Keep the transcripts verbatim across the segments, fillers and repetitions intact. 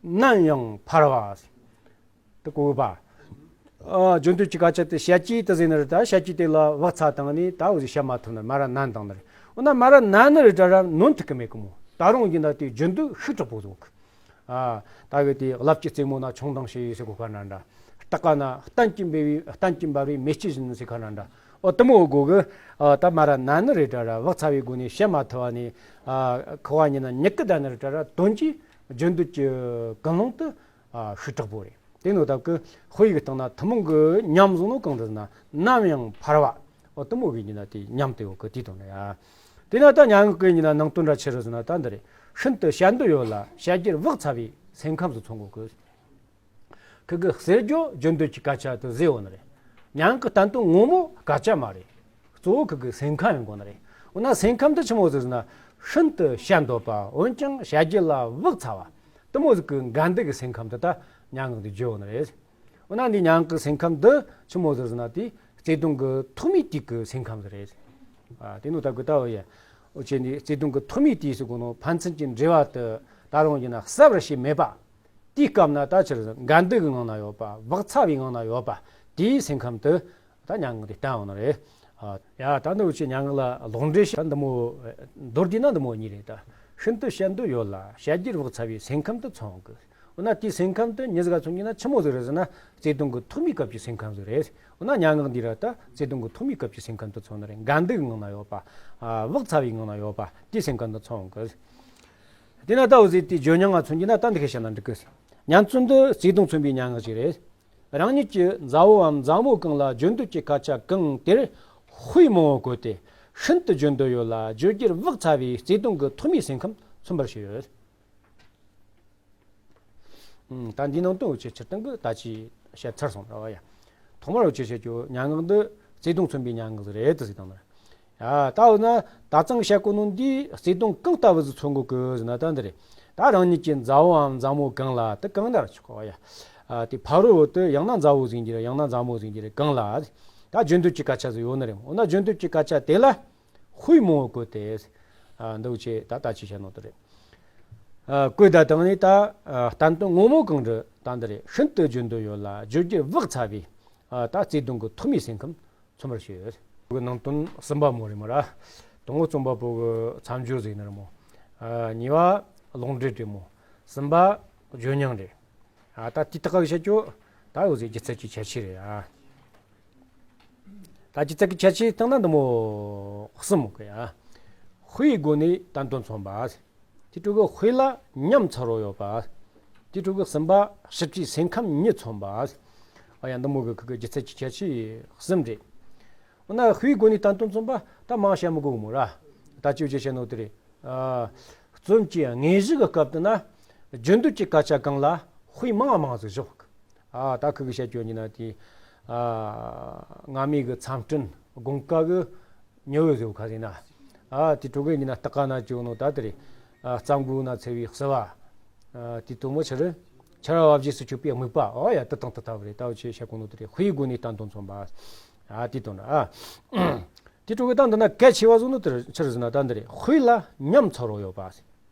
ནམ་ཡང་འཕར་བ། དེ་གོ་བ། ཨ། རྒྱུ་འདོད་ཀྱི་སྐད་ཆ་དེ་བཤད་ཀྱི་དེ་ཟེར་ནི་རེད། ད་བཤད་ཀྱི་དེ་ལ་བག་ཚ་བཏང་ནས་ད་འོ་ཟིག་བཤད་མ་ཐུབ་ན་མ་ར་ནན་བཏང་ནི་རེད། འོ་ན་མ་ར་ནན་ནི་རེད་དྲ་ར་ནོན་ཐུབ་ཀི་མེད་གི་མོ། ད་རུང་ཡིན་ན་དེ་རྒྱུ་འདོད་ཤུགས་དྲག་པོ་བཟོ་གི། ཨ། ད་གི་དེ་རླབས་ཀྱི་རྩེ་མོ་ན་མཆོང་ལྡིང་བྱེད་ཟེར་གོ་ག་འདྲ་འདྲ། སྟག་ཀ་ན་གཏན་གྱི་འབེབས་པའི་གཏན་གྱི་འབབ་པའི་མེ་ལྕེ་བཞིན་ཟེར་ག་འདྲ་འདྲ། འོ་དེ་མོ་དགོས་གི། ཨ། ད་མ་ར་ནན་ནི་རེད་དྲ་ར་བག་ཚ་བའི་སྒོ་ནས་བཤད་མ་ཐུབ་བ་ནས། ཨ། ཁུ་བ་ཉིན་ན་མྱུ་གུ་ད་ནི་རེད་དྲ་ར་དོན་གྱི་རྒྱུ་འདོད་ཀྱི་ཀུན་སློང་དེ། ཨ། ཤུགས་དྲག་པོ་རེད། དེ་ནོ་སྟབས་ཀྱི་དཔེ་ཡིག་སྟེང་ན་ཐུན་མོང་གི་ཉམས་བཟུང་ནོ་གང་འདྲ་ཟེར་ན་ནམ་ཡང་འཕར་བ། འོ་དེ་མོ་གི་ཡིན་ན་དེ་ཉམས་དེ་འོ་གི་དེ་དང་ནི་ཡ། དེ་ན་ད་སྙན་ངག་གི་ཡིན་ན་ནང་དོན་འདྲ་ཆི་རེད་ཟེར་ན། ད་འདི་རེད། ཤིན་ཏུ་བཤད་འདོད་ཡོད་ལ་བཤད་རྒྱུར་བག་ཚ་བའི་སེམས་ཁམས་སུ་མཚོན་གོ་གི། ཁི་གི་ཟེར་རྒྱུ་རྒྱུ་འདོད་ཀྱི་སྐད་ཆ་དེ་ཟེར་འོ་ནི་རེད། སྙན་ངག་གི་བསྟན་དོན་ངོ་མ་སྐད་ཆ་མ་རེད། གཙོ་བོ་ཁི་གི་སེམས་ཁམས་ཡིན་དགོས་ནི་རེད། འོ་ན་སེམས་ཁམས་དེ་ཆི་མོ་ཟིག་ཟེར་ན། ཤིན་ཏུ་བཤད་འདོད་པ་འོན་ཀྱང་བཤད་རྒྱུ་ལ་བག་ཚ་བ། དེ་མོ་ཟིག་གི་འགལ་འདུ་གི་སེམས་ཁམས་དེ་ད་སྙན་ངག་འདི་བརྗོད་འོ་ནི་རེད། འོ་ན་འདི་སྙན་ངག་གི་སེམས་ཁམས་འདི་ཆི་མོ་ཟིག་ཟེར་ན། དེ་བརྩེ་དུང་གི་ཐོག་མའི་དུས་ཀྱི་སེམས་ཁམས་ཟིག་རེད། ཨ། དེ་ནོ་ད་གི་ད་འོ་ཡ། འོ་ཆེ་ནི་བརྩེ་དུང་གི་ཐོག་མའི་དུས་སུ་གོ་ནོ་ཕན་ཚུན་གྱི་འབྲེལ་བ་དེ་ད་རུང་ཡིན་ན་གསལ་བར་བྱེད་མེད་པ། དེའི་སྐབས་ན་ད་ཆི་རེད་ཟེར་ན་འགལ་འདུ་གི་ངང་ན་ཡོད་པ། བག་ཚ་བའི་ངང་ན་ཡོད་པ། དེའི་སེམས་ཁམས་དེ་ད་སྙན་ངག་འདི་བསྟན་འོང་ནི་རེད། ཨ། ཡ། ད་འདི་འུ་ཆོས་སྙན་ངག་ལ་ལོག་འགྲེལ་བྱེད་ད་འདི་མོ། མདོར་བསྡུས་ན་འདི་མོ་གཉིས་རེད་ད། ཤིན་ཏུ་བཤད་འདོད་ཡོད་ལ་བཤད་རྒྱུར་བག་ཚ་བའི་སེམས་ཁམས་དེ་མཚོན་གི། འོ་ན་དེའི་སེམས་ཁམས་དེ་མྱི་ཟིག་ག་མཚོན་གྱི་ན་ཆི་མོ་ཟིག་རེད་ཟེར་ན། བརྩེ་དུང་གི་ཐོག་མའི་སྐབས་ཀྱི་སེམས་ཁམས་ཟིག་རེད། འོ་ན་སྙན་ངག་འདི་ར་ད་བརྩེ་དུང་གི་ཐོག་མའི་སྐབས་ཀྱི་སེམས་ཁམས་དེ་མཚོན་ནི་རེད། འགལ་འདུ་གི་ངང་ན་ཡོད་པ། ཨ། བག་ཚ་བའི་ངང་ན་ཡོད་པ་དེའི་སེམས་ཁམས་དེ་མཚོན་གི། དེ་ན་ད་འོ་ཟིག་དེའི་ཇོ་ཉང་ང་མཚོན་གྱི་ན་ད་འདི་ག་བཤད་ན་འགྲིག་གི། ཉན་ཚུལ་འདི་བརྩེ་དུང་མཚོན་པའི་སྙན་ངག་ཅིག་རེད། རང་ཉིད་ཀྱི་མཛའ་བོའམ་མཛའ་མོ་གང་ལ་རྒྱུ་འདོད་ཀྱི་སྐད་ཆ་གང་དེར་དཔེ་མང་བོ་བཀོད་དེ། ཤིན་ཏུ་རྒྱུ་འདོད་ཡོད་ལ་བརྗོད་རྒྱུར་བག་ཚ་བའི་བརྩེ་དུང་གི་ཐོག་མའི་སེམས་ཁམས་མཚོན་པར་བྱས་ཡོད། ཨང་། ད་འདིའི་ནང་དོན་འུ་ཆོས་སྤྱིར་བཏང་གི་ད་ཅི་བཤད་ཚར་སོང་ར་བ་ཡ། ཐོག་མར་འུ་ཆོས་བཤད་རྒྱུ་སྙན་ངག་འདི་བརྩེ་དུང་མཚོན་པའི་སྙན་ངག་ཟིག་རེད་དེ་ཟིག་དང་ནི། ཡ། ད་འོ་ན་ད་ཚང་བཤད་གོ་ནོ་འདི་བརྩེ་དུང་གང་ལྟ་བུ་ཟིག་མཚོན་གོ་གི་ཟེར་ན་ད་འདི་རེད། ད་རང་ཉིད་ཀྱི་མཛའ་བོའམ་མཛའ་མོ་གང་ལ་དེ་གང་ན་ར་ཆོག་གོ་ཡ། ཨ། དེ་ཕ་རོལ་བོ་དེ་ཡང་ན་མཛའ་བོ་ཟིག་ཡིན་རྒྱུ་རེད། ཡང་ན་མཛའ་མོ་ཟིག་ཡིན་རྒྱུ་རེད། གང་ལ་ད་རྒྱུ་འདོད་ཀྱི་སྐད་ཆ་ཟིག་ཡོད་ནི་རེད། འོ་ན་རྒྱུ་འདོད་ཀྱི་སྐད་ཆ་དེ་ལ་དཔེ་མང་བོ་བཀོད་དེ། ཨ། འདི་འུ་ཆོས་ད་ད་ཅི་བཤད་ནོ་དེ་རེད། ཨ། བཀོད་ད་དང་ནི་ད། ཨ། བསྟན་དོན་ངོ་མ་གང་རེད་ད་འདི་རེད། ཤིན་ཏུ་རྒྱུ་འདོད་ཡོད་ལ་བརྗོད་རྒྱུར་བག་ཚ་བའི། ཨ། ད་བརྩེ་དུང་གི་ཐོག་མའི་སེམས་ཁམས་མཚོན་པར་བྱས་ཡོད། ནང་དོན་གསུམ་པ་མོ་རེད་མོ་ར། དང་པོ་རྩོམ་པ་པོ་གི་མཚམས་སྦྱོར་ཟིག་ནི་རེད་མོ། ཨ། གཉིས་པ་ལོག་འགྲེལ་རེད་མོ། གསུམ་པ་ཇོ་མྱང་རེད། ཨ། ད་དེ་དག་གི་བཤད་རྒྱུ་ད་འོ་ཟིག་སྒྱུ་རྩལ་གྱི་ཁྱད་ཆོས་རེད་ཨ། ད་སྒྱུ་རྩལ་གྱི་ཁྱད་ཆོས་བཏང་ན་འདི་མོ་གསུམ་མོ་གི་ཡ། དཔེའི་སྒོ་ནས་བསྟན་དོན་མཚོན་པ། དེ་དྲུག་གི་དཔེ་ལ་ཉམས་ཚ་རོ་ཡོད་པ། དེ་དྲུག་གི་གསུམ་པ་ཞིབ་ཕྲའི་སེམས་ཁམས་གཉིས་མཚོན་པ། ཨ་ཡ། འདི་མོ་གི་ཁུ་གི་སྒྱུ་རྩལ་གྱི་ཁྱད་ཆོས་གསུམ་རེད། འོ་ན་དཔེའི་སྒོ་ནས་བསྟན་དོན་མཚོན་པ་ད་མང་བཤད་མི་དགོས་མོ་ར། ད་ཅི་བྱས་བཤད་ནོ་དེ་རེད། ཨ། རྩོམ་གྱི་དངོས་གཞི་གི་སྐབས་དེ་ན་རྒྱུ་འདོད་ཀྱི་སྐད་ཆ་གང་ལ་དཔེ་མང་མང་ཟིག་བཞག། ཨ། ད་ཁུ་གི་བཤད་རྒྱུ་ཡིན་ན་དེ། ཨ། སྔ་མའི་གི་མཚམས་སྤྲིན་དགུན་ཁ་གི་ཉི་འོད་ཟེར་བ་ཁ་ཟེར་ན། ཨ། དེ་དྲུག་གི་ཡིན་ན་སྟག་ཀ་ན་བྱུང་ནོ་ད་དེ་རེད། ཨ། རྩྭ་མགོ་ན་འཚེར་བའི་བསིལ་བ། ཨ། དེ་དོན་མོ་ཆི་རེད། ཆར་བ་རྗེས་སུ་ཆོད་པའི་དམིགས་པ། ཨོ་ཡ། དེ་དང་དེ་ལྟ་བུ་རེད། ད་འུ་ཆོས་བཤད་གོ་ནོ་དེ་རེད། དཔེའི་སྒོ་ནས་བསྟན་དོན་མཚོན་པ། ཨ། དེ་དོན་རེད་ཨ། དེ་དྲུག་གི་ད་འདི་ན་གལ་ཆེ་བ་བཟོ་ནོ་དེ་ཆི་རེད་ཟེར་ན་ད་འདི་རེད། དཔེ་ལ་ཉམས་ཚ་རོ་ཡོད་པ།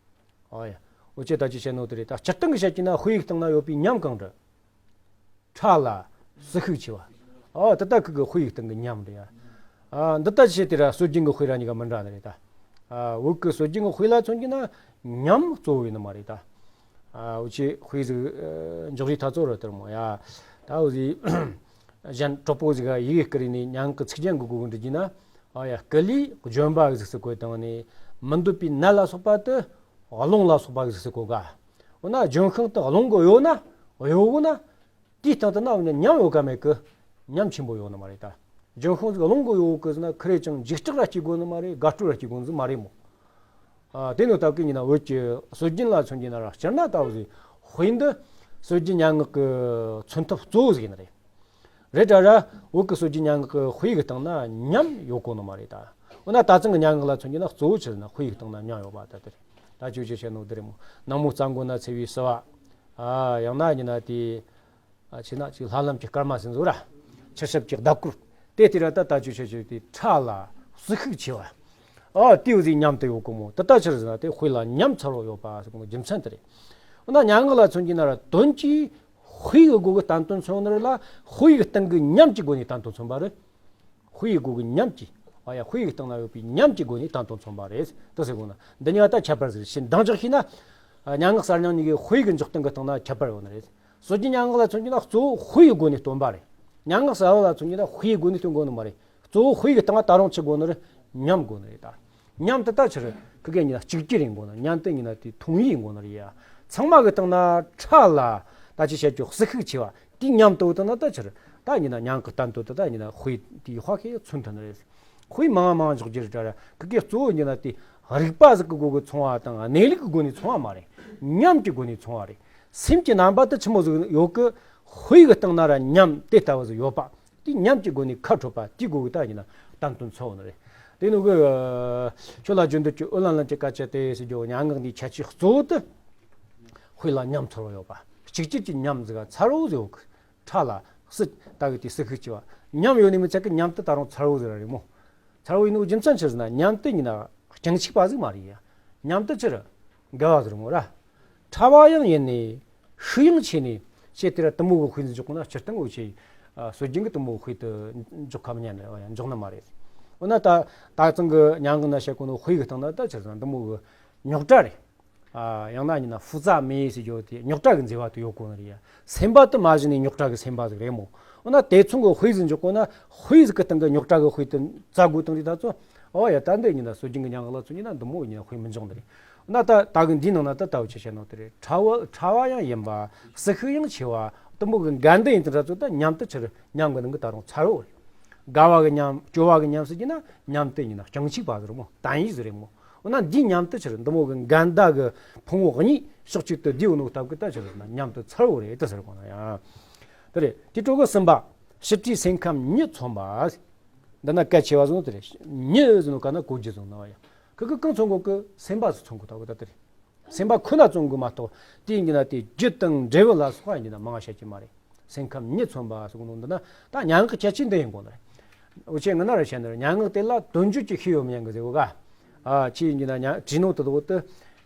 ཨོ་ཡ། འུ་ཆོས་ད་ཅི་བཤད་ནོ་དེ་རེད། ད་སྤྱིར་བཏང་གི་བཤད་ཀྱི་ན་དཔེ་ཡིག་སྟེང་ན་ཡོད་པའི་ཉམས་གང་རེད། ཕྲ་ལ་ཟུག་ཤུགས་ཆེ་བ། ཨོ་དེ་ལྟ་ཁུ་གི་དཔེ་ཡིག་སྟེང་གི་ཉམས་རེད་ཡ། ཨ། འདི་ལྟ་བྱས་དེ་ར་སྲོལ་རྒྱུན་གི་དཔེ་ར་གཉིས་ཀ་མི་འདྲ་ནི་རེད་ད། ཨ། བོད་གི་སྲོལ་རྒྱུན་གི་དཔེ་ལ་མཚོན་གྱི་ན་ཉམས་གཙོ་བོ་ཡིན་ནི་མ་རེད་ད། ཨ། འུ་ཆོས་དཔེ་ཟིག་ཨ། འཇོག་རིས་ཐ་ཚོ་ར་དེར་མོ་ཡ། ད་འུ་ཟིག་གཞན་གྲོགས་པོ་ཟིག་ག་ཡི་གེ་བསྐུར་ནས་སྙན་ངག་གི་ཚིག་རྒྱན་གི་སྒོ་འབྲི་རྒྱུ་ན། ཨ་ཡ། སྐུ་ལུས་ལྗོན་པ་གཟུགས་སུ་བཀོད་བཏང་ནས། མི་འདོད་པའི་ནད་ལ་སོགས་པ་དེ་རླུང་ལ་སོགས་པ་གཟུགས་སུ་བཀོད་ག། འོ་ན་ལྗོན་ཤིང་དེ་རླུང་གི་གཡོ་ན། གཡོ་གོ་ན། དེའི་སྟེང་དུ་ན་འོ་ན་ཉམས་ཡོད་ག་མེད་གི། ཉམས་ཆེན་པོ་ཡོད་ནི་མ་རེད་ད། ལྗོན་ཤིང་ཟིག་རླུང་གི་གཡོ་གི་ཟེར་ན་ཁི་རེ་ཅང་འཇིགས་སྐྲག་ར་སྐྱེ་དགོས་ནི་མ་རེད། དགའ་སྤྲོ་ར་སྐྱེ་དགོས་ནི་ཟིག་མ་རེད་མོ། ཨ། དེ་ནོ་སྟབས་ཀྱིས་ཡིན་ན་བོད་ཀྱི་སྲོལ་རྒྱུན་ལ་མཚོན་གྱི་ན་ར་སྤྱིར་ན་ལྟ་བུ་ཟིག་དཔེ་འདི་སྲོལ་རྒྱུན་སྙན་ངག་གི་མཚོན་ཐབས་གཙོ་བོ་ཟིག་ཡིན་ནི་རེད། རེད་དྲ་ར། བོད་ཀྱི་སྲོལ་རྒྱུན་སྙན་ངག་གི་དཔེ་ཡིག་སྟེང་ན་ཉམས་ཡོད་གོ་ནི་མ་རེད་ད། འོ་ན་ད་ཐེངས་ཀྱི་སྙན་ངག་ལ་མཚོན་གྱི་ན་གཙོ་བོ་ཆི་ཟེར་ན་དཔེ་ཡིག་སྟེང་ན་ཉམས་ཡོད་པ་ད་དེ་རེད། ད་ཅོ་ཅོ་བྱས་ནོ་དེ་རེད་མོ། ནངས་མོ་རྩྭ་མགོ་ན་འཚེར་བའི་བསིལ་བ། ཨ། ཡང་ན་ཡིན་ན་དེ། ཨ། ཆི་ན་ཅིག་ལྷ་ལམ་གྱི་སྐར་མ་ཟེར་ཟོ་ར། ཆུ་ཞབས་ཀྱི་ལྡབ་སྐུལ། དེ་དེ་ར་ད་ད་ཅོ་ཅོ་ཅོ་དེ་ཕྲ་ལ་ཟུག་ཤུགས་ཆེ་བ། ཨ། དེའུ་ཟིག་ཉམས་དེ་ཡོད་གོ་མོ། དེ་ད་ཆི་རེད་ཟེར་ན་དེ་དཔེ་ལ་ཉམས་ཚ་རོ་ཡོད་པ་ཟེར་གོ་ནོ་རྒྱུ་མཚན་དེ་རེད། འོ་ན་སྙན་ངག་ལ་མཚོན་གྱི་ན་ར་དོན་གྱིས་དཔེ་ཡི་སྒོ་གི་བསྟན་དོན་མཚོན་ནི་རེད་ལ། དཔེ་ཡི་སྟེང་གི་ཉམས་ཀྱི་སྒོ་ནས་བསྟན་དོན་མཚོན་པ་རེད། དཔེ་ཡི་སྒོ་གི་ཉམས་ཀྱི། ཨ་ཡ། དཔེ་ཡི་སྟེང་ན་ཡོད་པའི་ཉམས་ཀྱི་སྒོ་ནས་བསྟན་དོན་མཚོན་པ་རེད། དེ་ཟེར་དགོས་ན། འདི་གཉིས་ཀ་ད་ཁྱད་པར་ཟིག་རེད། ཞེས་འདང་རྒྱག་ཤེས་ན། ཨ། སྙན་ངག་གསར་རྙིང་གཉིས་ཀའི་དཔེ་ཡི་གི་འཇོག་སྟངས་གི་སྟེང་ན་ཁྱད་པར་ཡོད་ནི་རེད། སྲོལ་རྒྱུན་སྙན་ངག་ལ་མཚོན་གྱི་ན་གཙོ་བོ་དཔེ་ཡི་སྒོ་ནས་སྟོན་པ་རེད། སྙན་ངག་གསར་བ་ལ་མཚོན་གྱི་ན་དཔེ་ཡི་སྒོ་ནས་སྟོན་དགོས་ནི་མ་རེད། གཙོ་བོ་དཔེ་ཡི་སྟེང་ད་རུང་ཆི་དགོས་ནི་རེད། ཉམས་དགོས་ནི་རེད་ད། ཉམས་དེ་ད་ཆི་རེད། ཁི་གེ་ཉིན་གཅིག་གྱུར་ཡིན་དགོས་ན། ཉམས་དེ་ཉིན་དེ་ཐུང་ཡིན་དགོས་ནི་རེད་ཡ། ཚང་མ་གི་སྟེང་ན་ཕྲ་ལ་ད་ཅི་བཤད་རྒྱུ་ཟིག་ཤུགས་ཆེ་བ། དེའི་ཉམས་དེ་བོ་དེ་ན་ད་ཆི་རེད། ད་ཉིན་སྙན་ངག་གི་བསྟན་དོན་དེ་ད་ཉིན་དཔེ་དེའི་དཔེ་ཁེ་མཚོན་ཐུབ་ནི་རེད། དཔེ་མང་མང་འཇོག་རྒྱུ་རེད་དྲ་ར། ཁི་གེ་གཙོ་བོ་ཉིན་དེ་རིག་པ་ཟིག་གི་སྒོ་གི་མཚུངས་པ་དང་གནས་ལུགས་ཀྱི་སྒོ་ནས་མཚུངས་པ་མ་རེད། ཉམས་ཀྱི་སྒོ་ནས་མཚུངས་པ་རེད། སེམས་ཀྱི་རྣམ་པ་དེ་ཆི་མོ་ཟིག་ཡོད་གི། དཔེ་གི་སྟེང་ན་ར་ཉམས་དེ་ལྟ་བུ་ཟིག་ཡོད་པ། དེ་ཉམས་ཀྱི་སྒོ་ནས་ཁ་འཕྲོད་པ་དེའི་སྒོ་གི་ད་ཉིན་བསྟན་དོན་མཚོན་ནི་རེད། དེ་ནི་གི། ཁྱོད་ལ་རྒྱུན་དུ་ཀྱི་ཨོ་ལན་ལན་གྱི་སྐད་ཆ་དེ་ཟེར་རྒྱུ། སྙན་ངག་འདིའི་ཁྱད་ཆོས་གཙོ་བོ་དེ་དཔེ་ལ་ཉམས་ཚོར་བ་ཡོད་པ། གཅིག་གྱུར་གྱི་ཉམས་ཟིག་ག་ཚར་བོ་ཟིག་ཡོད་གི། ཕྲ་ལ་སྲིད་ལྟ་བུ་དེ་སྲིད་ཤུགས་ཆེ་བ། ཉམས་ཡོད་ནི་མི་ཚད་གི་ཉམས་དེ་ད་རུང་ཚར་བོ་ཟིག་ར་རེད་མོ། ཚར་བོ་ཡིན་ནོ་རྒྱུ་མཚན་ཆི་ཟེར་ན། ཉམས་དེ་ཉིན་རྐྱང་གཅིག་པ་ཟིག་མ་རེད་ཡ། ཉམས་དེ་ཆི་རེད། འགལ་བ་ཟིག་རེད་མོ་ར། ཕྲ་བ་ཡང་ཡིན་ནི། ཤུགས་ཡང་ཆེ་ནི། ཞེས་དེ་ར་དེ་མོ་གི་དཔེ་ཟིག་འཇོག་གོ་ན་སྤྱིར་བཏང་འོ་ཆེ། ཨ། སྲོལ་རྒྱུན་གི་དེ་མོ་དཔེ་དེ་འཇོག་ཁ་མི་ཉན་རེད་བ་ཡ། འཇོག་ནི་མ་རེད། འོ་ན་ད་ད་ཚང་གི་སྙན་ངག་ན་བཤད་གོ་ནོ་དཔེ་གི་སྟེང་ན་ད་ཆི་ཟེར་ན་དེ་མོ་གི་རྙོག་དྲ་རེད། ཨ། ཡང་ན་ཉིན་ན་ཧྥུ་ཙ་མེ་ཟེར་རྒྱུ་དེ་རྙོག་དྲ་གི་མཛེས་པ་དེ་ཡོད་གོ་ནི་རེད་ཡ། སེམས་པ་དེ་མ་གཞི་ནས་རྙོག་དྲ་གི་སེམས་པ་ཟིག་རེད་མོ། འོ་ན་དེ་ཚང་གི་དཔེ་ཟིག་འཇོག་གོ་ན་དཔེ་ཟིག་གི་སྟེང་གི་རྙོག་དྲ་གི་དཔེ་དེ་བཙལ་དགོས་དང་དེ་ད་ཚོ། ཨོ་ཡ། ད་འདི་ཉིན་ན་སྲོལ་རྒྱུན་གི་སྙན་ངག་ལ་མཚོན་ཉིན་ན་འདི་མོ་ཉིན་དཔེ་མི་འཇོག་འདི་རེད། འོ་ན་ད་ད་གི་འདིའི་ནང་ན་ད་ལྟ་བུ་ཆི་བཤད་ནོ་དེ་རེད། ཕྲ་བ་ཕྲ་བ་ཡང་ཡིན་པ། སྲིད་ཤུགས་ཡང་ཆེ་བ། དེ་མོ་གི་འགལ་འདུ་ཡིན་དེ་འདྲ་ཚོ་ད་ཉམས་དེ་ཆི་རེད། ཉམས་གི་ནང་གི་ད་རུང་ཚར་བོ་རེད། དགའ་བ་གི་ཉམས། སྐྱོ་བ་གི་ཉམས་ཟེར་གྱི་ན་ཉམས་དེ་ཉིན་ན་རྐྱང་གཅིག་པ་ཟིག་རེད་མོ། དོན་ཡིག་ཟིག་རེད་མོ། འོ་ན་འདིའི་ཉམས་དེ་ཆི་རེད། འདི་མོ་གི་འགལ་ཟླ་གི་ཕུང་བོ་གཉིས་ཕྱོགས་གཅིག་ཏུ་བསྡུས་ཡོད་ནོ་སྟབས་གི་ད་ཆི་རེད་ན་ཉམས་དེ་ཚར་བོ་རེད་དེ་ཟེར་གོ་ན་ཡང་། དེ་རེད། དེ་འཕྲོ་གི་གསུམ་པ། ཕྱི་བྲིས་སེམས་ཁམས་ཉིད་མཚོན་པ། འདི་ན་གལ་ཆེ་བ་བཟུང་དེ་རེད། ཉིད་ཟེར་ནོ་ག་ན་གོ་རྒྱུ་བཟུང་ན་བ་ཡ། ཁི་གི་གང་མཚོན་དགོས་གི། སེམས་པ་ཟིག་མཚོན་དགོས་ད་གོ་ད་དེ་རེད། སེམས་པ་ཁོ་ན་མཚོན་དགོས་མ་གཏོགས་དེ་ཡིན་གྱི་ན་དེ་རྒྱུ་དང་འབྲས་བུ་ལ་སོགས་པ་ཡིན་གྱི་ན་མང་བ་བཤད་ཀྱི་མ་རེད། སེམས་ཁམས་ཉིད་མཚོན་པ་ཟེར་གོ་ནོ་འདི་ན་ད་སྙན་ངག་གི་ཁྱད་ཆོས་འདི་ཡིན་དགོས་ནི་རེད། འུ་ཆོས་ངི་ན་ར་བཤད་ནི་རེད། སྙན་ངག་དེ་ལ་དོན་བརྗོད་ཀྱི་ཤེས་ཡོད་མི་ཉན་གི་ཟེར་གོ་ག་ཨ། ཆི་ཡིན་གྱི་ན་སྙན་བྲིས་ནོ་དེ་དག་དེ་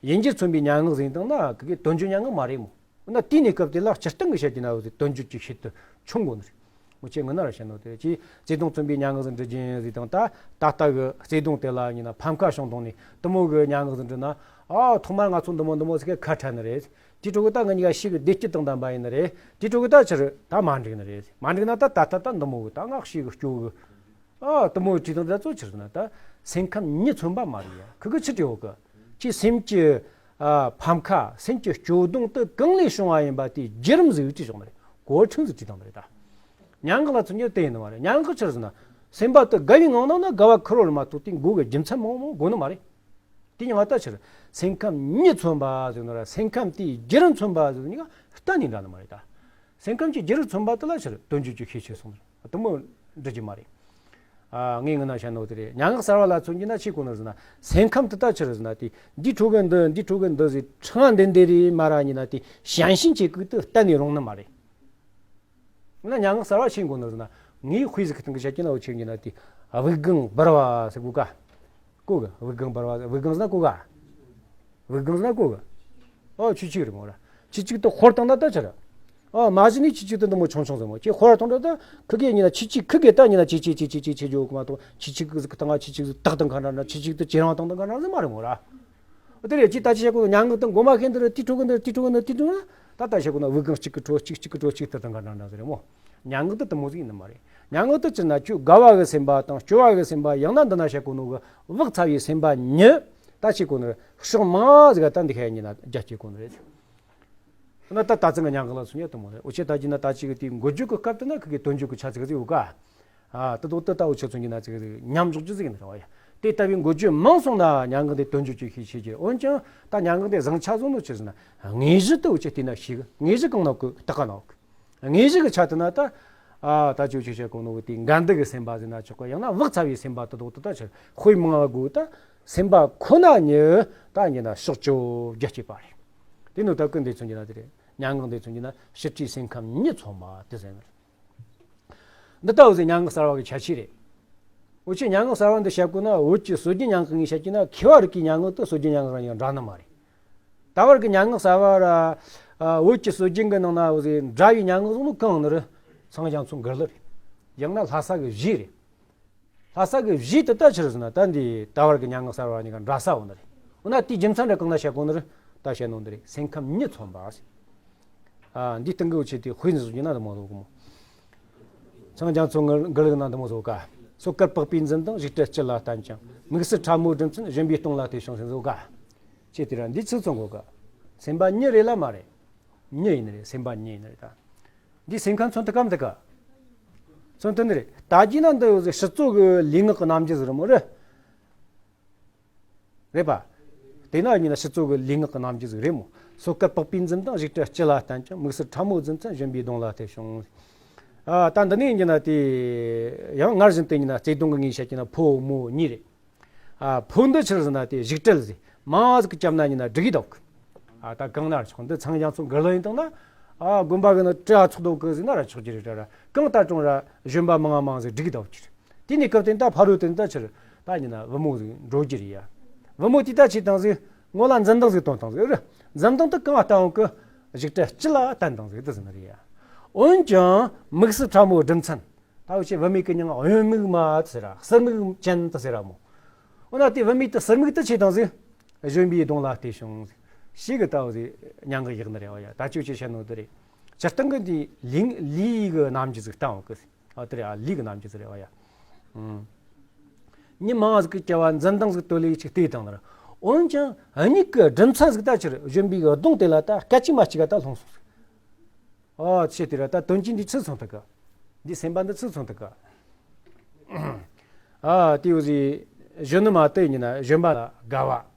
ཡིན་རྒྱུ་མཚོན་པའི་སྙན་ངག་ཟིག་ཡིན་དང་ན་ཁི་གི་དོན་བརྗོད་སྙན་ངག་མ་རེད་མོ། འོ་ན་དེའི་གནས་སྐབས་དེ་ལ་སྤྱིར་བཏང་གི་བཤད་ཀྱི་ན་འུ་ཚོས་དོན་བརྗོད་ཀྱི་ཤེས་དུ་ཆུང་དགོས་ནི་རེད། འུ་ཆོས་ངི་ན་ར་བཤད་ནོ་དེ་ཅིག་བརྩེ་དུང་མཚོན་པའི་སྙན་ངག་ཟིག་འབྲི་རྒྱུ་ཡིན་ཟིག་དང་། ད་ད་ལྟ་གི་བརྩེ་དུང་དེ་ལ་ཡིན་ན་ཕམ་ཁ་བྱུང་དང་ནི་དེ་མོ་གི་སྙན་ངག་ཟིག་འབྲི་ན། ཨ། ཐོག་མར་ང་ཚོ་འདི་མོ་འདི་མོ་ཟིག་གི་ཁ་ཕྲལ་ནི་རེད། དེའི་འཕྲོ་གི་ད་ང་གཉིས་ཀ་ཤིག་གི་བདེ་སྐྱིད་དང་ལྡན་པ་ཡིན་ནི་རེད། དེའི་འཕྲོ་གི་ད་ཆི་རེད། ད་མ་འགྲིག་ནི་རེད། མ་འགྲིག་ན་ད་ད་ད་ད་འདི་མོ་གི་ད་ང་ཤིག་གི་སྐྱོ་གི་ཨ། དེ་མོ་བྲིས་དང་དེ་ཚོ་ཆི་རེད་ན་ད་སེམས་ཁམས་ཉིད་མཚོན་པ་མ་རེད་ཡ། ཁི་གི་ཆི་བྲིས་ཡོད་གི། ཁྱེད་སེམས་ཀྱི། ཨ། ཕམ་ཁ། སེམས་ཀྱི་སྐྱོ་གདུང་དེ་གང་ལས་བྱུང་བ་ཡིན་པ་དེའི་བརྒྱུད་རིམ་ཟིག་བྲིས་བཞག་ནི་རེད། གོ་ཆུང་ཟིག་བྲིས་བཏང་ནི་རེད་ད། སྙན་ངག་ལ་མཚོན་རྒྱུ་དེ་ཡིན་ནི་མ་རེད། སྙན་ངག་ཆི་རེད་ཟེར་ན་སེམས་པ་དེ་དགའ་བའི་ངང་ནང་ན་དགའ་བ་ཁེར་རོ་རེད་མ་གཏོགས་དེ་མགོ་གི་རྒྱུ་མཚན་མང་མང་དགོས་ནི་མ་རེད། དེ་ཡང་ང་ད་ཕྱིར་སེམས་ཁམས་ཉིད་མཚོན་པ་ཟེར་ནོ་ར་སེམས་ཁམས་དེའི་རྒྱུད་རིམ་མཚོན་པ་ཟེར་ནོ་གཉིས་ཀ་གཏན་ནས་འདྲ་ནི་མ་རེད་ད། སེམས་ཁམས་ཀྱི་རྒྱུད་རིམ་མཚོན་པ་དེ་ལ་ཕྱིར་དོན་བརྗོད་ཀྱི་ཤེས་ཆེ་སོང་ནི་རེད། དེ་མོ་འགྲིག་གི་མ་རེད། ཨ། ངས་ངི་ན་བཤད་ནོ་དེ་རེད། སྙན་ངག་གསར་བ་ལ་མཚོན་གྱི་ན་ཆི་གོ་ནི་ཟེར་ན་སེམས་ཁམས་དེ་ད་ཕྱིར་ཟེར་ན་དེ་འདི་འཕྲོ་གི་འདི་འདི་འཕྲོ་གི་འདི་ཟེར་ཕྲེང་བ་འདི་འདི་རེད་མ་ར་ཡིན་ན་དེ་ཞན་ཞིན་ཆེ་གི་དེ་གཏན་ནས་རུང་ནི་མ་རེད། ན་སྙན་ངག་གསར་བ་ཤེས་དགོས་ནི་ཟེར་ན། ངའི་དཔེ་ཟིག་གི་སྟེང་གི་བཤད་ཀྱི་ན་འུ་ཆོས་ཀྱི་ན་དེ་དབུགས་ལྒང་འབར་བ་ཟེར་གོ་ག་གོ་གི། དབུགས་ལྒང་འབར་བ། དབུགས་ལྒང་ཟེར་ན་གོ་ག་དབུགས་ལྒང་ཟེར་ན་གོ་གི། ཨོ་ཆུ་ཆུ་རེད་མོ་ར། ཆུ་ཆུ་དེ་ཧོར་བཏང་ན་ད་ཆ་ར། ཨོ་མ་གཞི་ནས་ཆུ་ཆུ་དེ་འདི་མོ་ཆུང་ཆུང་ཟེར་མོ། ཁྱེད་ཧོར་བཏང་འདྲ་ད་ཁི་གེ་ཉིན་ན་ཆུ་ཆུ་ཁི་གེ་ད་ཉིན་ན་ཆི་ཆི་ཆི་ཆི་ཆི་ཆི་ཇོ་གི་མ་གཏོགས་ཆུ་ཆུ་གི་ཟིག་གི་སྟེང་ང་ཆུ་ཆུ་ཟིག་ཏག་ཏག་ག་འདྲ་འདྲ། ཆུ་ཆུ་དེ་ཇེ་རིང་བཏང་ད་ག་འདྲ་ཟིག་མ་རེད་མོ་ར། དེ་རེད། ཅི་ད་ཅི་བྱེད་དགོས། སྙན་ངག་དང་མགོ་མ་མཁན་དེ་རེད། དེ་འཕྲོ་གི་འདི་དེ་འཕྲོ་གི་འདི་དེ་འཕྲོ་གི་ད་ད་བྱེད་དགོས་ན་དབུགས་ལྒང་གཅིག་གི་འཕྲོ་གཅིག་གཅིག་གི་འཕྲོ་གཅིག་ལྟར་དང་ག་འདྲ་འདྲ་ཟེར་རེད་མོ། སྙན་ངག་དེ་དེ་མོ་ཟིག་ཡིན་ནི་མ་རེད། སྙན་ངག་དེ་ཅི་ན་ཁྱོད་དགའ་བ་གི་སེམས་པ་དང་སྐྱོ་བ་གི་སེམས་པ། ཡང་ན་འདི་ན་བྱེད་དགོས་ནོ་གི་བག་ཚ་བའི་སེམས་པ་ཉིད་ད་བྱེད་དགོས་ནི་རེད། ཕྱོགས་མང་ཟིག་ག་ད་འདི་ཁ་ཡ་ཉིན་ན་རྒྱ་སྐྱེད་དགོས་ནི་རེད། ན་ད་ད་ཚང་གི་སྙན་ངག་ལ་སུ་ཉག་དེ་མོ་རེད། འུ་ཆེ་ད་ཅི་ན་ད་ཅི་གི་དེ་འགོ་བརྗོད་གི་སྐབས་དེ་ན་ཁི་གི་དོན་བརྗོད་གི་ཆ་ཚིག་ཟིག་ཡོད་ག་ཨ། དེ་དོག་དེ་ལྟ་བུ་ཆ་ཚང་གི་ན་ཚིག་ཉམས་འཇོག་རྒྱུ་ཟིག་ཡིན་ར་བ་ཡ། དེ་ལྟ་བུའི་འགོ་བརྗོད་མང་སོང་ན་སྙན་ངག་དེ་དོན་བརྗོད་ཀྱི་ཤེས་བྱེད་ཀྱི། འོན་ཀྱང་ད་སྙན་ངག་དེ་བཟང་ཆ་བཟུང་ནོ་ཆི་ཟེར་ན་དངོས་གཞི་དེ་འུ་ཆེ་དེ་ན་ཤེས་གི། དངོས་གཞི་གང་ན་གི་ད་ག་ན་གི། དངོས་གཞི་གི་ཆ་དེ་ན་ད། ཨ། ད་ཅི་འུ་ཆེ་བཤད་གོ་ནོ་གི་དེ་འགལ་འདུ་གི་སེམས་པ་ཟེར་ན་ཆོག་གི། ཡང་ན་བག་ཚ་བའི་སེམས་པ་དེ་དོག་དེ་ད་ཆི་དཔེ་མང་བ་དགོས། ད་སེམས་པ་ཁོ་ན་ཉིད་ད་ཉིན་ན་ཕྱོགས་བཅུ་རྒྱ་སྐྱེད་པ་རེད། དེ་ནི་ད་ཀུན་དེ་མཚོན་གྱི་ན་དེ་རེད། སྙན་ངག་དེ་མཚོན་གྱི་ན་ཕྱི་བྲིས་སེམས་ཁམས་ཉིད་མཚོན་པ་དེ་ཟེར་ནི་རེད། འདི་ལྟ་བུ་ཟིག་སྙན་ངག་གསར་བ་གི་ཁྱད་ཆོས་རེད། འུ་ཆོས་སྙན་ངག་གསར་བ་འདི་བཤད་དགོས་ན་བོད་ཀྱི་སྲོལ་རྒྱུན་སྙན་ངག་ངས་བཤད་ཀྱི་ན་མཁས་པ་རིགས་ཀྱི་སྙན་ངག་དེ་སྲོལ་རྒྱུན་སྙན་ངག་རང་ཡང་འདྲ་ནི་མ་རེད། ད་བར་གྱི་སྙན་ངག་གསར་བ་ར། ཨ། བོད་ཀྱི་སྲོལ་རྒྱུན་གྱི་ནང་ན་འོ་ཟེ་འདྲ་བའི་སྙན་ངག་བཟོ་ནོ་གང་ནི་རེད། ཚངས་རྒྱ་མཚོ་མགུར་གླུ་རེད། ཡང་ན་ལྷ་ས་གི་གཞས་རེད། ལྷ་ས་གི་གཞས་དེ་ད་ཆི་རེད་ཟེར་ན། ད་འདི་ད་བར་གྱི་སྙན་ངག་གསར་བ་གཉིས་ཀ་འདྲ་ས་འོ་ནི་རེད། འོ་ན་དེའི་རྒྱུ་མཚན་རེ་གང་ན་བཤད་གོ་ནི་རེད། ད་བཤད་ནོ་འདི་རེད། སེམས་ཁམས་མྱི་མཚོན་པ་ཟེར། ཨ། འདི་སྟེང་གི་འུ་ཆེ་དེ་དཔེ་ནི་བཟོ་རྒྱུ་ན་འདི་མོ་བཟོ་གི་མོ། ཚངས་རྒྱ་མཚོ་མགུར་གླུ་ནང་འདི་མོ་བཟོ་ག། སོ་དཀར་པགས་པའི་འཛུམ་མདངས་བཞུགས་གྲལ་སྤྱི་ལ་བསྟན་ཀྱང་། མིག་སེར་ཕྲ་མོའི་སྦྲུམ་ཚན་གཞོན་པའི་གདོང་ལ་ལྟོས་བྱུང་ཟེར་བཟོ་ག། ཅེས་དེ་ར་འདི་ཚིག་མཚོན་གོ་ག། སེམས་པ་མྱི་རེད་ལ་མ་རེད། མྱི་ཡིན་ནི་རེད། སེམས་པ་མྱི་ཡིན་ནི་རེད་ད། འདི་སེམས་ཁམས་མཚོན་ཐུབ་གམ་ཐུབ་ག། མཚོན་ཐུབ་ནི་རེད། ད་རྒྱུ་ན་འདི་ཡོད་ཟེ་སྤྱི་ཚོགས་ཀྱི་ལུས་ངག་གི་རྣམ་འགྱུར་ཟིག་རེད་མོ་རེད། རེད་པ། དེ་ན་ཡིན་ན་སྤྱི་ཚོགས་ཀྱི་ལུས་ངག་གི་རྣམ་འགྱུར་ཟིག་རེད་མོ། སོ་དཀར་པགས་པའི་འཛུམ་མདངས་བཞུགས་གྲལ་སྤྱི་ལ་བསྟན་ཀྱང་། མིག་སེར་ཕྲ་མོའི་རྫུན་ཚན་གཞོན་པའི་གདོང་ལ་ལྟོས་བྱུང་། ཨ། ད་འདི་ནས་ཡིན་ན་དེ་ཡང་སྔར་བཞིན་དུ་ཡིན་ན་བརྩེ་དུང་གི་ངོས་བཤད་ཀྱི་ན་ཕོ་མོ་གཉིས་རེད། ཨ། ཕོ་འདི་ཆི་རེད་ཟེར་ན་དེ་བཞུགས་གྲལ་ཟེ་མང་ཟིག་གི་རྒྱབ་ན་ཡིན་ན་སྒྲིག་གི་འདུག། ཨ། ད་གང་ན་ར་ཆོག། འདི་ཚངས་རྒྱ་མཚོ་མགུར་གླུ་ཡིན་དང་ན། ཨ། དགོན་པ་གི་ནི་བྲེལ་ཚོགས་འདུག་གི་ཟེར་ན་ར་ཆོག་རྒྱུ་རེད་ར། གང་ལྟར་ཀྱང་ར་གཞོན་པ་མང་ང་མང་ཟིག་སྒྲིག་གི་འདུག་རྒྱུ་རེད། དེ་ནས་སྐབས་དེ་ད་ཕ་རོལ་དེ་ད་ཆི་རེད། ད་ཡིན་ན་བུ་མོ་ཟིག་འགྲོ་རྒྱུ་རེད་ཡ། བུ་མོ་དེ་ད་ཆི་བཏང་ཟིག། ངོ་ལ་འཛུམ་མདངས་ཟིག་སྟོན་བཏང་ཟིག་རེད། འཛུམ་མདངས་དེ་གང་བཏང་གི། བཞུགས་གྲལ་སྤྱི་ལ་བསྟན་བཏང་ཟིག་དེ་ཟེར་ནི་རེད་ཡ། འོན་ཀྱང་མིག་སེར་ཕྲ་མོའི་སྦྲུམ་ཚན། ད་འུ་ཆོ་བུད་མེད་ཀྱི་མྱིང་གཡོན་མིག་མ་དེ་ཟེར་ར། གསེར་མིག་ཅན་དེ་ཟེར་ར་མོ། འོ་ན་དེ་བུད་མེད་དེ་གསེར་མིག་དེ་ཆི་བཏང་ཟིག། གཞོན་པའི་གདོང་ལ་ལྟོས་བྱུང་ཟིག། ཞེས་གི་ད་འོ་ཟིག་སྙན་ངག་ཡག་ནི་རེད་བ་ཡ། ད་ཅི་ཅི་བཤད་ནོ་དེ་རེད། སྤྱིར་བཏང་གི་འདི་ལུས་ལུས་ཀྱི་རྣམ་འགྱུར་ཟིག་བསྟན་འོ་གི། ཨ། དེ་རེད། ཨ། ལུས་ཀྱི་རྣམ་འགྱུར་ཟིག་རེད་བ་ཡ། ཨང་། མྱི་མང་ཟིག་གི་སྐྱེ་བ་འཛུམ་མདངས་ཟིག་སྟོན་ལེ་ཅིག་ལྟོས་དང་ལ། འོན་ཀྱང་མྱིག་གི་སྦྲུམ་ཚན་ཟིག་ད་ཆི་རེད། གཞོན་པའི་གདོང་དེ་ལ་ད་སྐད་ཅིག་མ་གཅིག་ག་ད་ལྷུང་སོང་ཟིག། ཨ། ཆི་དེ་ར་ད་དོན་གྱིས་འདི་ཚིག་མཚོན་ཐུབ་ག། འདི་སེམས་པ་འདི་ཚིག་མཚོན་ཐུབ་ག། ཨ། དེ་འོ་ཟིག་གཞོན་ནུ་མ་དེ་ཡིན་ན་གཞོན་པ་ལ་དགའ་བ།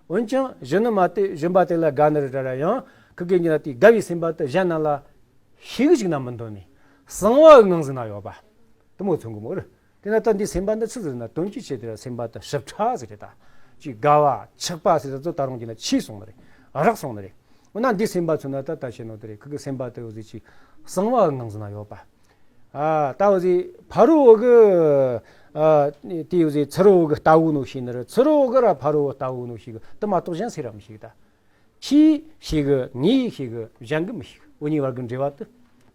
འོན་ཀྱང་གཞོན་ནུ་མ་དེ་གཞོན་པ་དེ་ལ་དགའ་ནི་རེད་ར། ཡང་ཁི་གེ་ཡིན་ན་དེ་དགའ་བའི་སེམས་པ་དེ་གཞན་རྣམས་ལ་ཤེས་གི་ཞིག་ན་མི་འདོད་ནས་གསང་བ་གི་ངང་ཟིག་ན་ཡོད་པ། དེ་མོ་མཚོན་གི་མོ་རེད། དེ་ན་ད་འདི་སེམས་པ་འདི་ཆི་ཟེར་ན་དོན་གྱིས་ཆི་དེ་ར་སེམས་པ་དེ་ཞིབ་ཕྲ་ཟིག་རེད་ད། ཅིག་དགའ་བ་ཆགས་པ་ཟེར་ད་ཚོ་ད་རུང་གྱིས་ན་ཆེ་སོང་ནི་རེད། རགས་སོང་ནི་རེད། འོ་ན་འདི་སེམས་པ་མཚོན་ན་ད་ད་བཤད་ནོ་དེ་རེད། ཁི་གི་སེམས་པ་དེ་འོ་ཟིག་ཅིག་གསང་བ་གི་ངང་ཟིག་ན་ཡོད་པ། ཨ། ད་འོ་ཟིག་ཕ་རོལ་བོ་གི། ཨ། དེ་འོ་ཟིག་ཚུ་རོལ་བོ་གི་ལྟ་བུ་ནོ་ཤེས་ནི་རེད། ཚུ་རོལ་བོ་གི་ར་ཕ་རོལ་བོ་ལྟ་བུ་ནོ་ཤེས་གི། དེ་མ་གཏོགས་གཞན་སུ་ར་མི་ཤེས་གི་ད། ཁྱིས་ཤེས་གི། ངས་ཤེས་གི། གཞན་གིས་མི་ཤེས་གི། འུ་གཉིས་བར་གི་འབྲེལ་བ་དེ།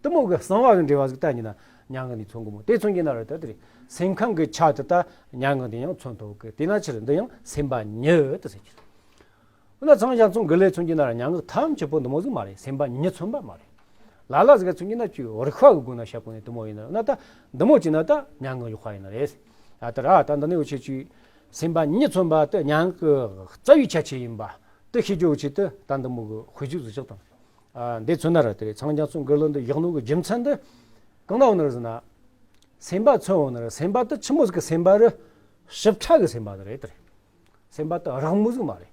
དེ་མོ་གི་གསང་བ་གི་འབྲེལ་བ་ཟིག་ད་ཡིན་ན་སྙན་ངག་ནས་མཚོན་གི་མོ། དེ་མཚོན་གྱི་ན་ར་ད་དེ་རེད། སེམས་ཁམས་གི་ཆ་དེ་ད་སྙན་ངག་འདི་ཡང་མཚོན་ཐུབ་གི། དེ་ན་ཆི་རེད། འདི་ཡང་སེམས་པ་མྱི་དེ་ཟེར་གི། འོ་ན་ཚངས་རྒྱ་མཚོ་མགུར་གླུ་མཚོན་གྱི་ན་ར་སྙན་ངག་ཐམས་ཅད་པོ་འདི་མོ་ཟིག་མ་རེད། སེམས་པ་མྱི་མཚོན་པ་མ་རེད། ལ་ལ་ཟིག་ག་མཚོན་གྱི་ན་ཅིག་རིག་པ་གི་སྒོ་ན་བཤད་གོ་ནི་དེ་མོ་ཡིན་ན། འོ་ན་ད་འདི་མོ་བྱས་ན་ད་སྙན་ངག་ཡག་པ་ཡིན་ནི་རེད། ཨ། ད་ར་ད་འདི་ནས་འུ་ཆོས་ཅིག་སེམས་པ་མྱི་མཚོན་པ་དེ་སྙན་ངག་གི་རྩ་བའི་ཁྱད་ཆོས་ཡིན་པ་དེ་ཤེས་རྒྱུ་ཆེད་དུ་ད་འདི་མོ་གི་དཔེ་བརྗོད་ཟིག་བཞག་དང་། ཨ། འདི་མཚོན་ན་ར་དེ་རེད། ཚངས་རྒྱ་མཚོ་མགུར་གླུ་འདི་ཡག་ནོ་གི་རྒྱུ་མཚན་འདི་གང་ན་འོ་ནི་རེད་ཟེར་ན། སེམས་པ་མཚོན་འོ་ནི་རེད། སེམས་པ་དེ་ཆི་མོ་ཟིག་གི་སེམས་པ་རེད། ཞིབ་ཕྲ་གི་སེམས་པ་དེ་རེད། དེ་རེད། སེམས་པ་དེ་རགས་མོ་ཟིག་མ་རེད།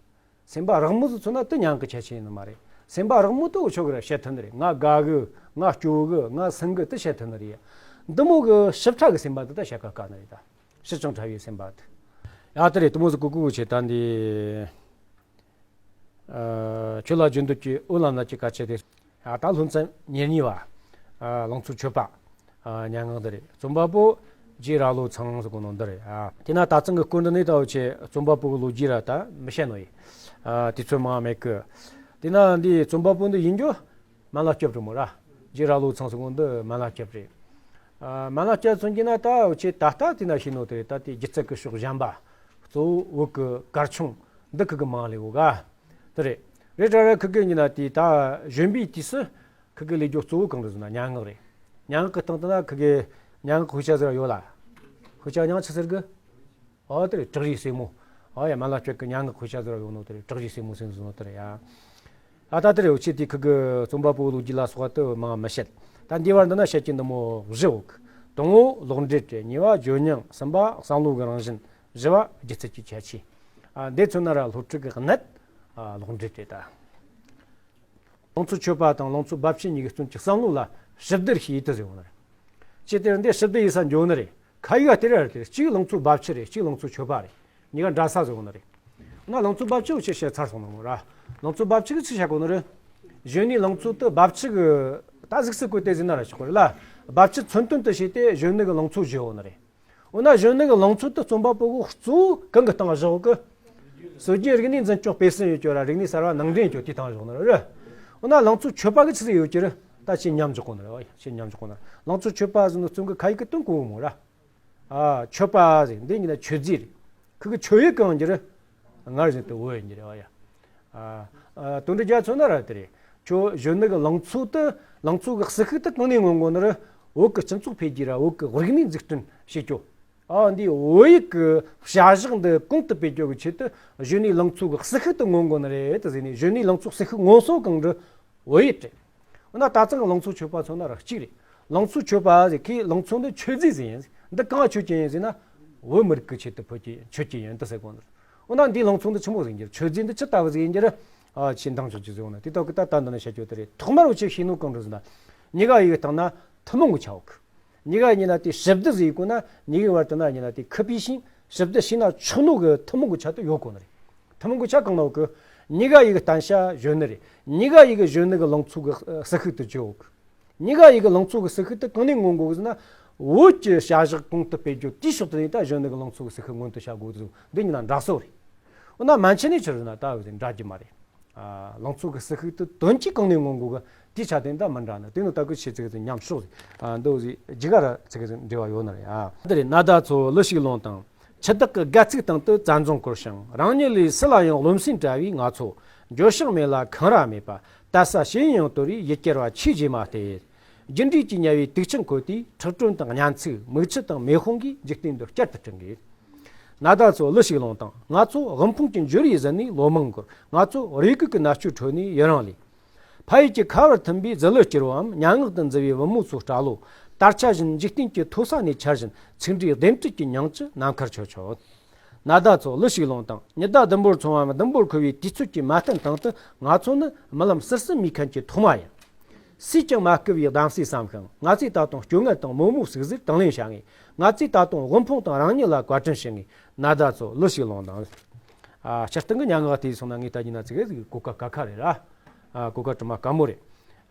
སེམས་པ་རགས་མོ་ཟིག་མཚོན་ན་དེ་སྙན་ངག་གི་ཁྱད་ཆོས་ཡིན་ནི་མ་རེད། སེམས་པ་རགས་མོ་དེ་འུ་ཆོ་གིས་ར་བཤད་ཐུབ་ནི་རེད། ང་དགའ་གི། ང་སྐྱོ་གི། ང་སེམས་གི་དེ་བཤད་ཐུབ་ནི་རེད། འདི་མོ་གི་ཞིབ་ཕྲ་གི་སེམས་པ་དེ་ད་བཤད་ག་དཀའ་ནི་རེད་ད། ཞིབ་ཅིང་ཕྲ་བའི་སེམས་པ་དེ། ཡ་དེ་རེད། དེ་མོ་ཟིག་གི་གོ་གི་ཆེད་ད་འདི། ཨ། ཆོས་ལ་རྒྱུན་དུ་སྐྱེ། འོད་ལམ་ན་སྐྱེ། སྐར་ཆ་དེ། ཨ། ད་ལྷུན་རྩེ་ཉེར་གཉིས་པ། ཨ། ལང་ཚོ་མཆོད་པ། ཨ། སྙན་ངག་འདི་རེད། རྩོམ་པ་པོ་རྗེ་ར་ལོ་ཚང་ཟེར་གོ་ནོ་འདི་རེད། ཨ། དེ་ན་ད་ཚང་གི་སྐོར་འདི་ནས་ད་འུ་ཆོས་རྩོམ་པ་པོ་གི་ལོ་རྒྱུས་ར་ད་མི་བཤད་ནོ་ཡིན། ཨ། དུས་ཚོད་མང་མེད་གི། དེ་ན་འདི་རྩོམ་པ་པོ་འདི་ཡིན་རྒྱུ་སྨན་བླ་སྐྱབས་རེད་མོ་ར། རྗེ་ར་ལོ་ཚང་ཟེར་གོ་འདི་སྨན་བླ་སྐྱབས་རེད། ཨ། སྨན་བླ་སྐྱབས་མཚོན་གྱི་ན་ད་འུ་ཆོས་ད་ལྟ་དེ་ན་ཤེས་ནོ་དེ་རེད། ད་དེ་སྒྱུ་རྩལ་གི་ཕྱོགས་གཞན་པ། གཙོ་བོ་བོད་གི་གར་ཆུང་འདི་ཁི་གི་མང་ལེ་གོ་ག། དེ་རེད། རེད་དྲ་ར་ཁི་གེ་ཡིན་ན་དེ་ད་གཞོན་པའི་དུས་སུ་ཁི་གེ་ལས་རྒྱུ་གཙོ་བོ་གང་རེད་ཟེར་ན་སྙན་ངག་རེད། སྙན་ངག་གི་སྟེང་དུ་ན་ཁི་གེ་སྙན་ངག་དཔེ་ཆ་ཟེར་བ་ཡོད་ལ། དཔེ་ཆ་མྱིང་ཆི་ཟེར་གི། ཨོ་དེ་རེད། བྲག་རིའི་སྲས་མོ། ཨོ་ཡ། སྨན་བླ་སྐྱབས་ཀྱི་སྙན་ངག་དཔེ་ཆ་ཟེར་བ་ཡོད་ནོ་དེ་རེད། བྲག་རིའི་སྲས་མོ་ཟེར་ནོ་དེ་རེད་ཡ། ཨ། ད་དེ་རེད། འུ་ཆོས་དེ་ཁི་གེ་རྩོམ་པ་པོ་ལོ་རྒྱུས་ལ་སོགས་པ་དེ་མང་མི་བཤད། ད་འདི་བར་འདི་ན་བཤད་ཀྱི་འདི་མོ་བཞི་ཡོད་གི། དང་པོ་ལོག་འགྲེལ་རེད། གཉིས་པ་བརྗོད་ཉམས། གསུམ་པ་བསམ་བློ་གི་རང་བཞིན། བཞི་བ་སྒྱུ་རྩལ་གྱི་ཁྱད་ཆོས། ཨ། འདི་མཚོན་ན་ར་སློབ་ཕྲུག་གི་གནད། ཨ། ལོག་འགྲེལ་རེད་ད། ལང་ཚོ་ཆོས་པ་དང་ལང་ཚོ་རྦབ་ཆུ་གཉིས་ཀྱི་རྩོམ་གྱི་བསམ་བློ་ལ་ཞིབ་བསྡུར་བྱེད་ཡུལ་དུ་ཟེར་བ་ནི་རེད། ཅི་སྟེ་འདི་ཞིབ་བསྡུར་ཡེད་ས་འགྱོ་ནི་རེད། ཁ་ཡིག་ག་དེ་རེད་དེ། གཅིག་ལང་ཚོ་རྦབ་ཆུ་རེད། གཅིག་ལང་ཚོ་ཆོས་པ་རེད། གཉིས་ཀ་འདྲ་ས་ཟེར་བ་ནི་རེད། ན་ལང་ཚོ་རྦབ་ཆུ་འུ་ཆོས་བཤད་ཚར་སོང་ནི་མོ་ར། ལང་ཚོ་རྦབ་ཆུ་གི་ཆི་བཤད་གོ་ནི་རེད། གཞོན་ནུའི་ལང་ཚོ་དེ་རྦབ་ཆུ་གི་ད་གཟིགས་སུ་བཀོད་དེ་ཟེར་ན་ར་ཆོག་གི་རེད་ལ། རྦབ་ཆུ་མཚོན་དོན་དུ་བྱས་ཏེ་གཞོན་ནུ་གི་ལང་ཚོ་བརྗོད་བ་ནི་རེད། འོ་ན་གཞོན་ནུ་གི་ལང་ཚོ་དེ་རྩོམ་པ་པོ་གིས་གཙོ་བོ་གང་གི་སྟེང་བཞག་གི། སྲོལ་རྒྱུན་རིག་གནས་འཛིན་སྐྱོང་སྤེལ་གསུམ་ཡོད་རྒྱུ་ར། རིག་གནས་གསར་བ་ནང་འདྲེན་ཡོད་རྒྱུ་དེ་དང་བཞག་ན་རེད། འོ་ན་ལང་ཚོ་མཆོད་པ་གི་ཆི་ཟིག་ཡོད་རྒྱུ་རེད། ད་ཆེས་མཉམ་འཇོག་གོ་ནི་རེད་བ། ཆེས་མཉམ་འཇོག་གོ་ནི་རེད། ལང་ཚོ་མཆོད་པ་ཟེར་ནོ་རྩོམ་གི་ཁ་ཡིག་གི་དོན་གོ་མོ་ར། ཨ། མཆོད་པ་ཟེར་འདི་ཉིད་ན་མཆོད་རྫས་རེད། ཁུ་གི་མཆོད་ཡུལ་གང་གི་རེད། སྔར་བཞིན་དུ་བོད་ཡིན་གྱི་རེད་བ་ཡ། ཨ། ཨ། དོན་འགྲུབ་རྒྱ་མཚོ་ན་ར་དེ་རེད། ཁྱོད་གཞོན་ནུ་གི་ལང་ཚོ་དེ། ལང་ཚོ་གི་ཟིལ་ཤུགས་དེ་གང་ནས་མངོན་གོ་ནི་རེད། བོད་གི་སྤྱི་ཚོགས་འཕེལ་རྒྱས་ར། བོད་གི་རིག་གནས་འཛུགས་སྐྲུན་བྱེད་རྒྱུ། ཨ། འདི་བོད་ཡིག་གི་བྱ་གཞག་འདི་གོང་དུ་སྤེལ་རྒྱུ་གི་ཆེད་དུ་གཞོན་ནུའི་ལང་ཚོ་གི་ཟིལ་ཤུགས་དེ་མངོན་གོ་ནི་རེད་དེ་ཟེར་ནས། གཞོན་ནུའི་ལང་ཚོ་ཟིལ་ཤུགས་མངོན་སོ་གང་རེད། བོད་ཡིག་རེད། འོ་ན་ད་ཚང་གི་ལང་ཚོ་མཆོད་པ་མཚོན་ན་ར་གཅིག་རེད། ལང་ཚོ་མཆོད་པ་ཟེར་ཁོས་ལང་ཚོ་འདི་མཆོད་རྫས་ཟིག་ཡིན། འདི་གང་མཆོད་ཀྱི་ཡིན་ཟེར་ན། བོད་མི་རིགས་ཀྱི་ཆེད་དུ་ཕུལ་གྱི་མཆོད་ཀྱི་ཡིན་དེ་ཟེར་གོ་ནི་རེད། འོ་ན་འདིའི་ལང་ཚོ་འདི་ཆི་མོ་ཟིག་ཡིན་གྱི་རེད། མཆོད་རྫས་འདི་ཆི་ལྟ་བུ་ཟིག་ཡིན་གྱི་རེད། ཨ། ཆེས་འདང་ཆོག་རྒྱུ་ཟིག་ཡོང་ན་དེ་ལྟ་གི་ད་ལྟ་འདི་ན་བཤད་རྒྱུ་དེ་རེད། ཐོག་མར་འུ་ཆོས་ཤེས་ནོ་གང་རེད་ཟེར་ན། མྱི་ག་ཡི་གི་སྟེང་ན་ཐུན་མོང་གི་ཆ་ཡོད་གི། མྱི་ག་ཡིན་ན་དེ་ཞི་བདེ་ཟེར་གོ་ན། མྱི་གི་བར་དུ་ན་ཡིན་ན་དེ་ཁུ་པི་ཤིང་ཞི་བདེ་ཤིང་ན་ཆོག་ནོ་གི་ཐུན་མོང་གི་ཆ་དེ་ཡོད་གོ་ནི་རེད། ཐུན་མོང་གི་ཆ་གང་ན་ཡོད་གི། མྱི་ག་ཡི་གི་བརྟེན་བྱ་གཞོན་ནུ་རེད། མྱི་ག་ཡི་གི་གཞོན་ནུ་གི་ལང་ཚོ་གི་ཟིལ་ཤུགས་དེ་ཅི་ཡོད་གི། མྱི་ག་ཡི་གི་ལང་ཚོ་གི་ཟིལ་ཤུགས་དེ་གང་ནས་མངོན་གོ་གི་ཟེར་ན། བོད་ཀྱི་བྱ་གཞག་གོང་དུ་སྤེལ་རྒྱུ་དེའི་ཕྱོགས་དེ་ནས་ད་གཞོན་ནུ་གི་ལང་ཚོ་གི་ཟིལ་ཤུགས་མངོན་དུ་བྱ་དགོས་ཟེར། འདི་གཉིས་ན་འདྲ་སོ་རེད། འོ་ན་མན་ཆད་ནས་ཆི་རེད་ན་ད་འུ་ཟེར་འདྲ་རྒྱུ་མ་རེད། ཨ། ལང་ཚོ་གི་ཟིལ་ཤུགས་དེ་དོན་གྱིས་གང་ནས་མངོན་གོ་གི། དེའི་ཆ་དེ་ད་མི་འདྲ་ནི། དེ་ནི་ད་ཁོས་ཆེས་ཙིག་ཙིག་མཉམ་ཞོག་ཟིག། ཨ། འདི་འུ་ཟེར་ཇི་ག་ར་ཙིག་ཙིག་འབྲེལ་བ་ཡོད་ནི་རེད། ཨ། འདི་རེད། ན་ཟླ་ཚོ་གླུ་ཞིག་ལོངས་དང་། འཆི་བདག་གི་དགའ་ཚིག་སྟེང་དུ་བཙན་རྫོང་བསྐོར་ཞིང་། རང་ཉིད་ལས་སུ་ལ་ཡང་རློམ་སེམས་བྲལ་བའི་ང་ཚོ། འགྱོད་བཤགས་མེད་ལ་འཁང་ར་མེད་པ། དད་ས་ཞེན་ཡང་དོར་བའི་ཡུལ་གྱར་བ་ཆོས་རྗེས་མ་སྟེ། རྒྱུ་འབྲས་ཀྱི་དམྱལ་བའི་དུག་ཆེན་ཁོལ་ཏེ། ཁྲག་དྲོན་དང་གཉན་ཚིག་མིག་ཆུ་དང་མེ་དཔུང་གིས། འཇིག་རྟེན་འདི་བསྐྱར་དུ་བསྐྲུན་གྱི། ན་ཟླ་ཚོ་གླུ་ཞིག་ལོངས་དང་། ང་ཚོ་དབུལ་ཕོངས་ཀྱི་འགྱུར་བའི་གཟི་ནས་ལོ་མང་འགོར། ང་ཚོ་རེ་སྒུག་གི་མནར་གཅོད་ཁྲོད་ནས་ཡུན་རིང་ལུས། ཕ་ཡུལ་གྱི་ཁ་བར་ཐིམ་པའི་གཟི་ལི་སྐྱུར་བའམ། སྙན་ངག་ཏུ་མཛེས་པའི་བུ་མོ་ཚོའི་སྐྲ་ལོ། དར་ཆ་བཞིན་འཇིག་རྟེན་གྱི་མཐོ་ས་ནས་འཕྱར་བཞིན། ཚིག་འབྲུའི་ལྡེམ་སྤྲད་ཀྱི་ཉིང་བཅུད་ནམ་མཁར་འཁྱོལ་ཆོག། ན་ཟླ་ཚོ་གླུ་ཞིག་ལོངས་དང་། ཉི་ཟླ་ཟླུམ་པོར་མཚུངས་པའམ་ཟླུམ་པོར་འཁོལ་བའི་དུས་ཚོད་ཀྱི་མ་བསྟན་སྟེང་དུ། ང་ཚོ་ནི་རྨི་ལམ་སིལ་སིལ་རྨིས་མཁན་གྱི་ཐོག་མ་ཡིན། སུས་ཀྱང་མ་བསྐུལ་བའི་གདམ་གསེས་བསམ་ཤིང་། ང་ཚོས་ད་དུང་སྐྱོ་ངལ་དང་རྨོ་མོའི་ཟུག་གཟེར་དང་ལེན་བྱ་ངེས། ང་ཚོས་ད་དུང་དབུལ་ཕོངས་དང་རང་ཉིད་ལ་བཀའ་དྲིན་ཞུ་ངེས། ན་ཟླ་ཚོ་གླུ་ཞིག་ལོངས་དང་། ཨ། སྤྱིར་བཏང་གི་སྙན་ངག་དེ་སོང་ན་ངས་ད་ཡིན་ན་ཙིག་གེ་ཟིག་གོ་སྐབས་ཀ་ཁ་རེད་ར། ཨ། གོ་སྐབས་དྲི་མ་དཀའ་མོ་རེད།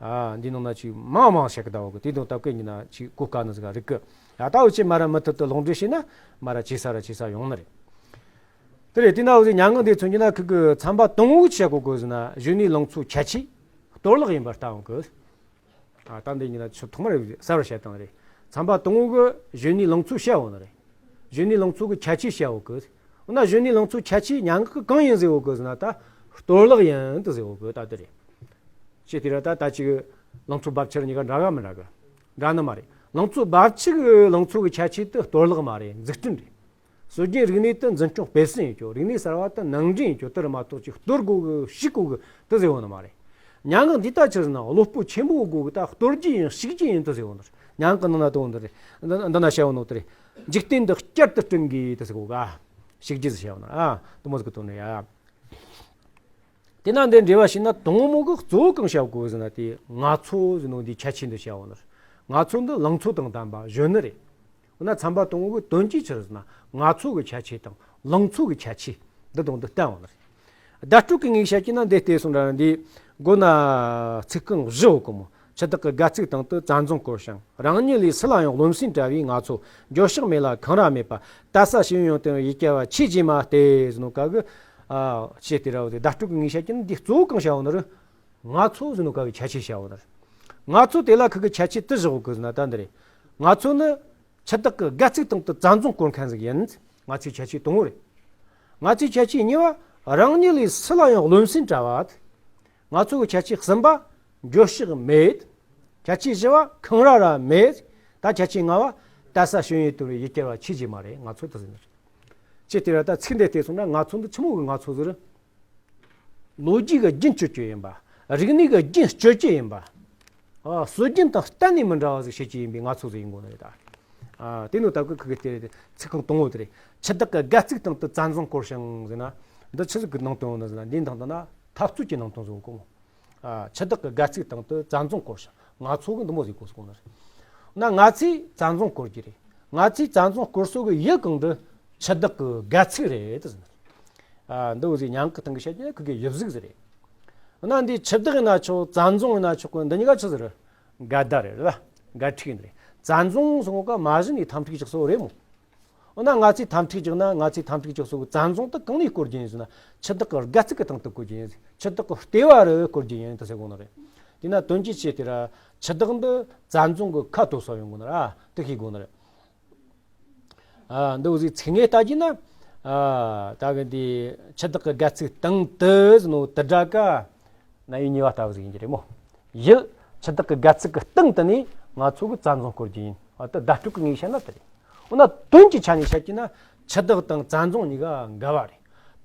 ཨ། འདི་ནང་ན་ཅིག་མང་མང་བཤད་གི་ད་འོ་གི། དེ་དང་སྟབས་ཀྱིས་ཡིན་ན་ཅིག་གོ་དཀའ་ནི་ཟིག་རིག་གི། ཡ། ད་འུ་ཆོས་མ་ར་མུ་མཐུད་དུ་ལོག་འགྲེལ་བྱས་ན་མ་ར་ཇེ་ས་ར་ཇེ་ས་ཡོང་ནི་རེད། དེ་རེད། དེ་ན་འུ་ཟེར་སྙན་ངག་འདི་མཚོན་རྒྱུ་ན། ཁུ་གི་ཚན་པ་དང་པོ་གི་ཆི་བཤད་གོ་གི་ཟེར་ན། གཞོན་ནུའི་ལང་ཚོའི་ཁྱད་ཆོས་གཏོར་བརླག་ཡིན་པར་ལྟ་འོང་གི། ཨ། ད་འདི་ཡིན་ན་ཆུ་ཐོག་མར་གསལ་བར་བཤད་སྟངས་རེད། ཚན་པ་དང་པོ་གི་གཞོན་ནུའི་ལང་ཚོ་བཤད་འོང་ནི་རེད། གཞོན་ནུའི་ལང་ཚོ་གི་ཁྱད་ཆོས་བཤད་འོང་གི། འོ་ན་གཞོན་ནུའི་ལང་ཚོའི་ཁྱད་ཆོས་སྙན་ངག་གི་གང་ཡིན་ཟེར་འོང་གི་ཟེར་ན། ད་གཏོར་བརླག་ཡིན་དུ་ཟེར་འོང་གི། ད་དེ་རེད། ཅི་དེ་ར་ད་ད་ཅིག་ལང་ཚོ་རྦབ་ཆུ་གཉིས་ཀ་འདྲ་ག་མི་འདྲ་གི། འདྲ་ནི་མ་རེད། ལང་ཚོ་རྦབ་ཆུ་གི་ལང་ཚོ་གི་ཁྱད་ཆོས་དེ་གཏོར་བརླག་མ་རེད། འཛུགས་སྐྲུན་རེད། སྲོལ་རྒྱུན་རིག་གནས་དེ་འཛིན་སྐྱོང་སྤེལ་གསུམ་ཡིན་རྒྱུ། རིག་གནས་གསར་བ་དེ་ནང་འདྲེན་ཡིན་རྒྱུ། དེ་རེད་མ་གཏོགས་ཅིག་གཏོར་དགོས་གི་བཤིག་དགོས་གི་དེ་ཟེར་བ་ནི་མ་རེད། སྙན་ངག་འདི་ད་ཆི་ཟེར་ན་བློ་སྤོབས་ཆེན་པོ་དགོས་གི། ད་གཏོར་རྒྱུ་ཡིན་བཤིག་རྒྱུ་ཡིན་དེ་ཟེར་བ་ནི་རེད། སྙན་ངག་གི་ནང་ན་དེ་འོ་འདི་རེད། འདི་འདི་ན་བཤད་བ་ནོ་དེ་རེད། འཇིག་རྟེན་འདི་བསྐྱར་དུ་བསྐྲུན་དགོས་དེ་ཟེར་གོ་ག། བཤིག་རྒྱུ་ཟེར་བཤད་བ་ནི། ཨ། དེ་མོ་ཟིག་གི་དོན་རེད་ཡ། དེ་ན་འདི་འགྲེལ་བ་བྱས་ན་དང་པོ་གི་གཙོ་བོ་གང་བཤད་དགོས་ཟེར་ན། དེ་ང་ཚོ་ཟེར་ནོ་འདི་ཁྱད་ཆོས་འདི་བཤད་འོང་ནི་རེད། ང་ཚོ་འདི་ལང་ཚོ་དང་ལྡན་པ་གཞོན་ནུ་རེད། འོ་ན་ཚན་པ་དང་པོ་གི་དོན་གྱིས་ཆི་རེད་ཟེར་ན། ང་ཚོ་གི་ཁྱད་ཆོས་དང་ལང་ཚོ་གི་ཁྱད་ཆོས་འདི་དང་འདི་བསྟན་འོང་ནི་རེད། བརྡ་སྤྲོད་ཀྱི་ངོས་བཤད་ཀྱི་ན་འདི་ལྟས་སོང་ར། འདི་མགོ་ན་ཚིག་རྐང་བཞི་འོ་གི་མོ། འཆི་བདག་གི་དགའ་ཚིག་སྟེང་དུ་བཙན་རྫོང་བསྐོར་ཞིང་། རང་ཉིད་ལས་སུ་ལ་ཡང་རློམ་སེམས་བྲལ་བའི་ང་ཚོ། འགྱོད་བཤགས་མེད་ལ་འཁང་ར་མེད་པ། དད་ས་ཞེན་ཡང་དོར་བའི་ཡུལ་གྱར་བ་ཆོས་རྗེས་མ་སྟེ་ཟེར་ནོ་ག་གི། ཨ། ཆེ་དེ་ར་བ་དེ་བརྡ་སྤྲོད་ཀྱི་ངོས་བཤད་ཀྱི་ན་འདི་གཙོ་བོ་གང་བཤད་འོང་ནི་རེད། ང་ཚོ་ཟེར་ནོ་ག་གི་ཁྱད་ཆོས་བཤད་འོང་ནི་རེད། ང་ཚོ་དེ་ལ་ཁུ་གི་ཁྱད་ཆོས་དེ་བཞག་གི་ཟེར་ན་ད་འདི་རེད། ང་ཚོ་ནི་འཆི་བདག་གི་དགའ་ཚིག་སྟེང་དུ་བཙན་རྫོང་བསྐོར་མཁན་ཟིག་ཡིན། ང་ཚོའི་ཁྱད་ཆོས་དང་པོ་རེད། ང་ཚོའི་ཁྱད་ཆོས་གཉིས་པ། རང་ཉིད་ལས་སུ་ལ་ཡང་རློམ་སེམས་བྲལ་བ། ང་ཚོ་གི་ཁྱད་ཆོས་གསུམ་པ། འགྱོད་བཤགས་མེད། ཁྱད་ཆོས་བཞི་བ། འཁང་ར་ར་མེད། ད་ཁྱད་ཆོས་ལྔ་བ། དད་ས་ཞེན་ཡང་དོར་བའི་ཡུལ་གྱར་བ་ཆོས་རྗེས་མ་རེད། ང་ཚོ་དེ་ཟེར་ནི་རེད། ཅི་སྟེ་ར་ད་ཚིག་འདི་ལྟས་སོང་ན་ང་ཚོ་འདི་ཆི་མོ་གི་ང་ཚོ་ཟིག་རེད། ལོ་རྒྱུས་ཀྱི་རྒྱུན་གཅོད་རྒྱུ་ཡིན་པ། རིག་གནས་ཀྱི་རྒྱུན་གཅོད་རྒྱུ་ཡིན་པ། ཨ། སྲོལ་རྒྱུན་དང་གཏན་ནས་མི་འདྲ་བ་ཟིག་བྱེད་རྒྱུ་ཡིན་པའི་ང་ཚོ་ཟིག་ཡིན་དགོས་ནི་རེད་ད། ཨ། དེ་ནོ་ད་ཁུ་གི་དེ་ཚིག་རྐང་དང་པོ་དེ་རེད། འཆི་བདག་གི་དགའ་ཚིག་སྟེང་དུ་བཙན་རྫོང་བསྐོར་ཞིང་ཟེར་ན། འདི་ཆི་ཟིག་གི་ནང་དོན་ཡིན་ནི་ཟེར་ན། འདིའི་ནང་དུ་ན་འཐབ་རྩོད་ཀྱི་ནང་དོན་ཟིག་གོ། ཨ། འཆི་བདག་གི་དགའ་ཚིག་སྟེང་དུ་བཙན་རྫོང་བསྐོར་ཞིང་། ང་ཚོ་གི་འདི་མོ་ཟིག་གོ་སོང་ནི་རེད། ན་ང་ཚོས་བཙན་རྫོང་བསྐོར་རྒྱུ་རེད། ང་ཚོས་བཙན་རྫོང་བསྐོར་སྲོལ་གི་ཡུལ་གང་འདི་འཆི་བདག་གི་དགའ་ཚིག་རེད་དེ་ཟེར་ནི་རེད། ཨ། འདི་འུ་ཟིག་སྙན་ངག་གི་སྟེང་གི་བཤད་རྒྱུ་ཁུ་གི་ཡུལ་གཟུགས་ཟིག་རེད། ན་འདི་འཆི་བདག་ཡིན་ན་ཆོག་བཙན་རྫོང་ཡིན་ན་ཆོག་གི། འདི་གཉིས་ཀ་ཆི་ཟིག་རེད། འགལ་ཟླ་རེད་ལ། འགལ་འཁྲུག་ཡིན་རེད། བཙན་རྫོང་ཟེར་ནོ་ག་མ་གཞི་ནས་འཐབ་འཁྲུག་ཅིག་སོ་རེད་མོ། འོ་ན་ང་ཚོས་འཐབ་འཁྲུག་བཅུག་ན། ང་ཚོས་འཐབ་འཁྲུག་བཅུག་སོ་གི་བཙན་བཟུང་དེ་གང་ནས་སྐོར་རྒྱུ་ཡིན་ཟེར་ན། ཆུ་བདག་གི་སྒལ་ཚིགས་ཀྱི་སྟེང་དུ་སྐོར་རྒྱུ་ཡིན། ཆུ་བདག་གི་ལྟེ་བ་རུ་སྐོར་རྒྱུ་ཡིན་དུ་ཟེར་གོ་ནི་རེད། དེས་ན་དོན་གྱི་ཆེད་དེ་ར་ཆུ་བདག་འདི་བཙན་བཟུང་གི་ཁ་གཏོད་ས་ཡོང་གོ་ནི་ར་དེ་ཤེས་དགོ་ནི་རེད། ཨ། འདི་འུ་ཟིག་ཚིག་ངེས་ལྟ་རྒྱུ་ན། ཨ། ད་གི་འདི་ཆུ་བདག་གི་སྒལ་ཚིགས་སྟེང་དུ་ཟེར་ནོ་དེ་སྒྲ་ག་ན་ཡུལ་ཉེ་བ་ལྟ་བུ་ཟིག་ཡིན་གྱི་རེད་མོ། ཡུལ་ཆུ་བདག་གི་སྒལ་ཚིགས་ཀྱི་སྟེང་དུ་ནས་ང་ཚོ་གི་བཙན་བཟུང་སྐོར་རྒྱུ་ཡིན། ཨ། ད་བརྡ་སྤྲོད་ཀྱི་ངོས་བཤད་ན་དེ་རེད། འོ་ན་དོན་གྱི་ཆ་ནས་བཤད་རྒྱུ་ན་ཆུ་བདག་དང་བཙན་བཟུང་གཉིས་ཀ་འགལ་བ་རེད།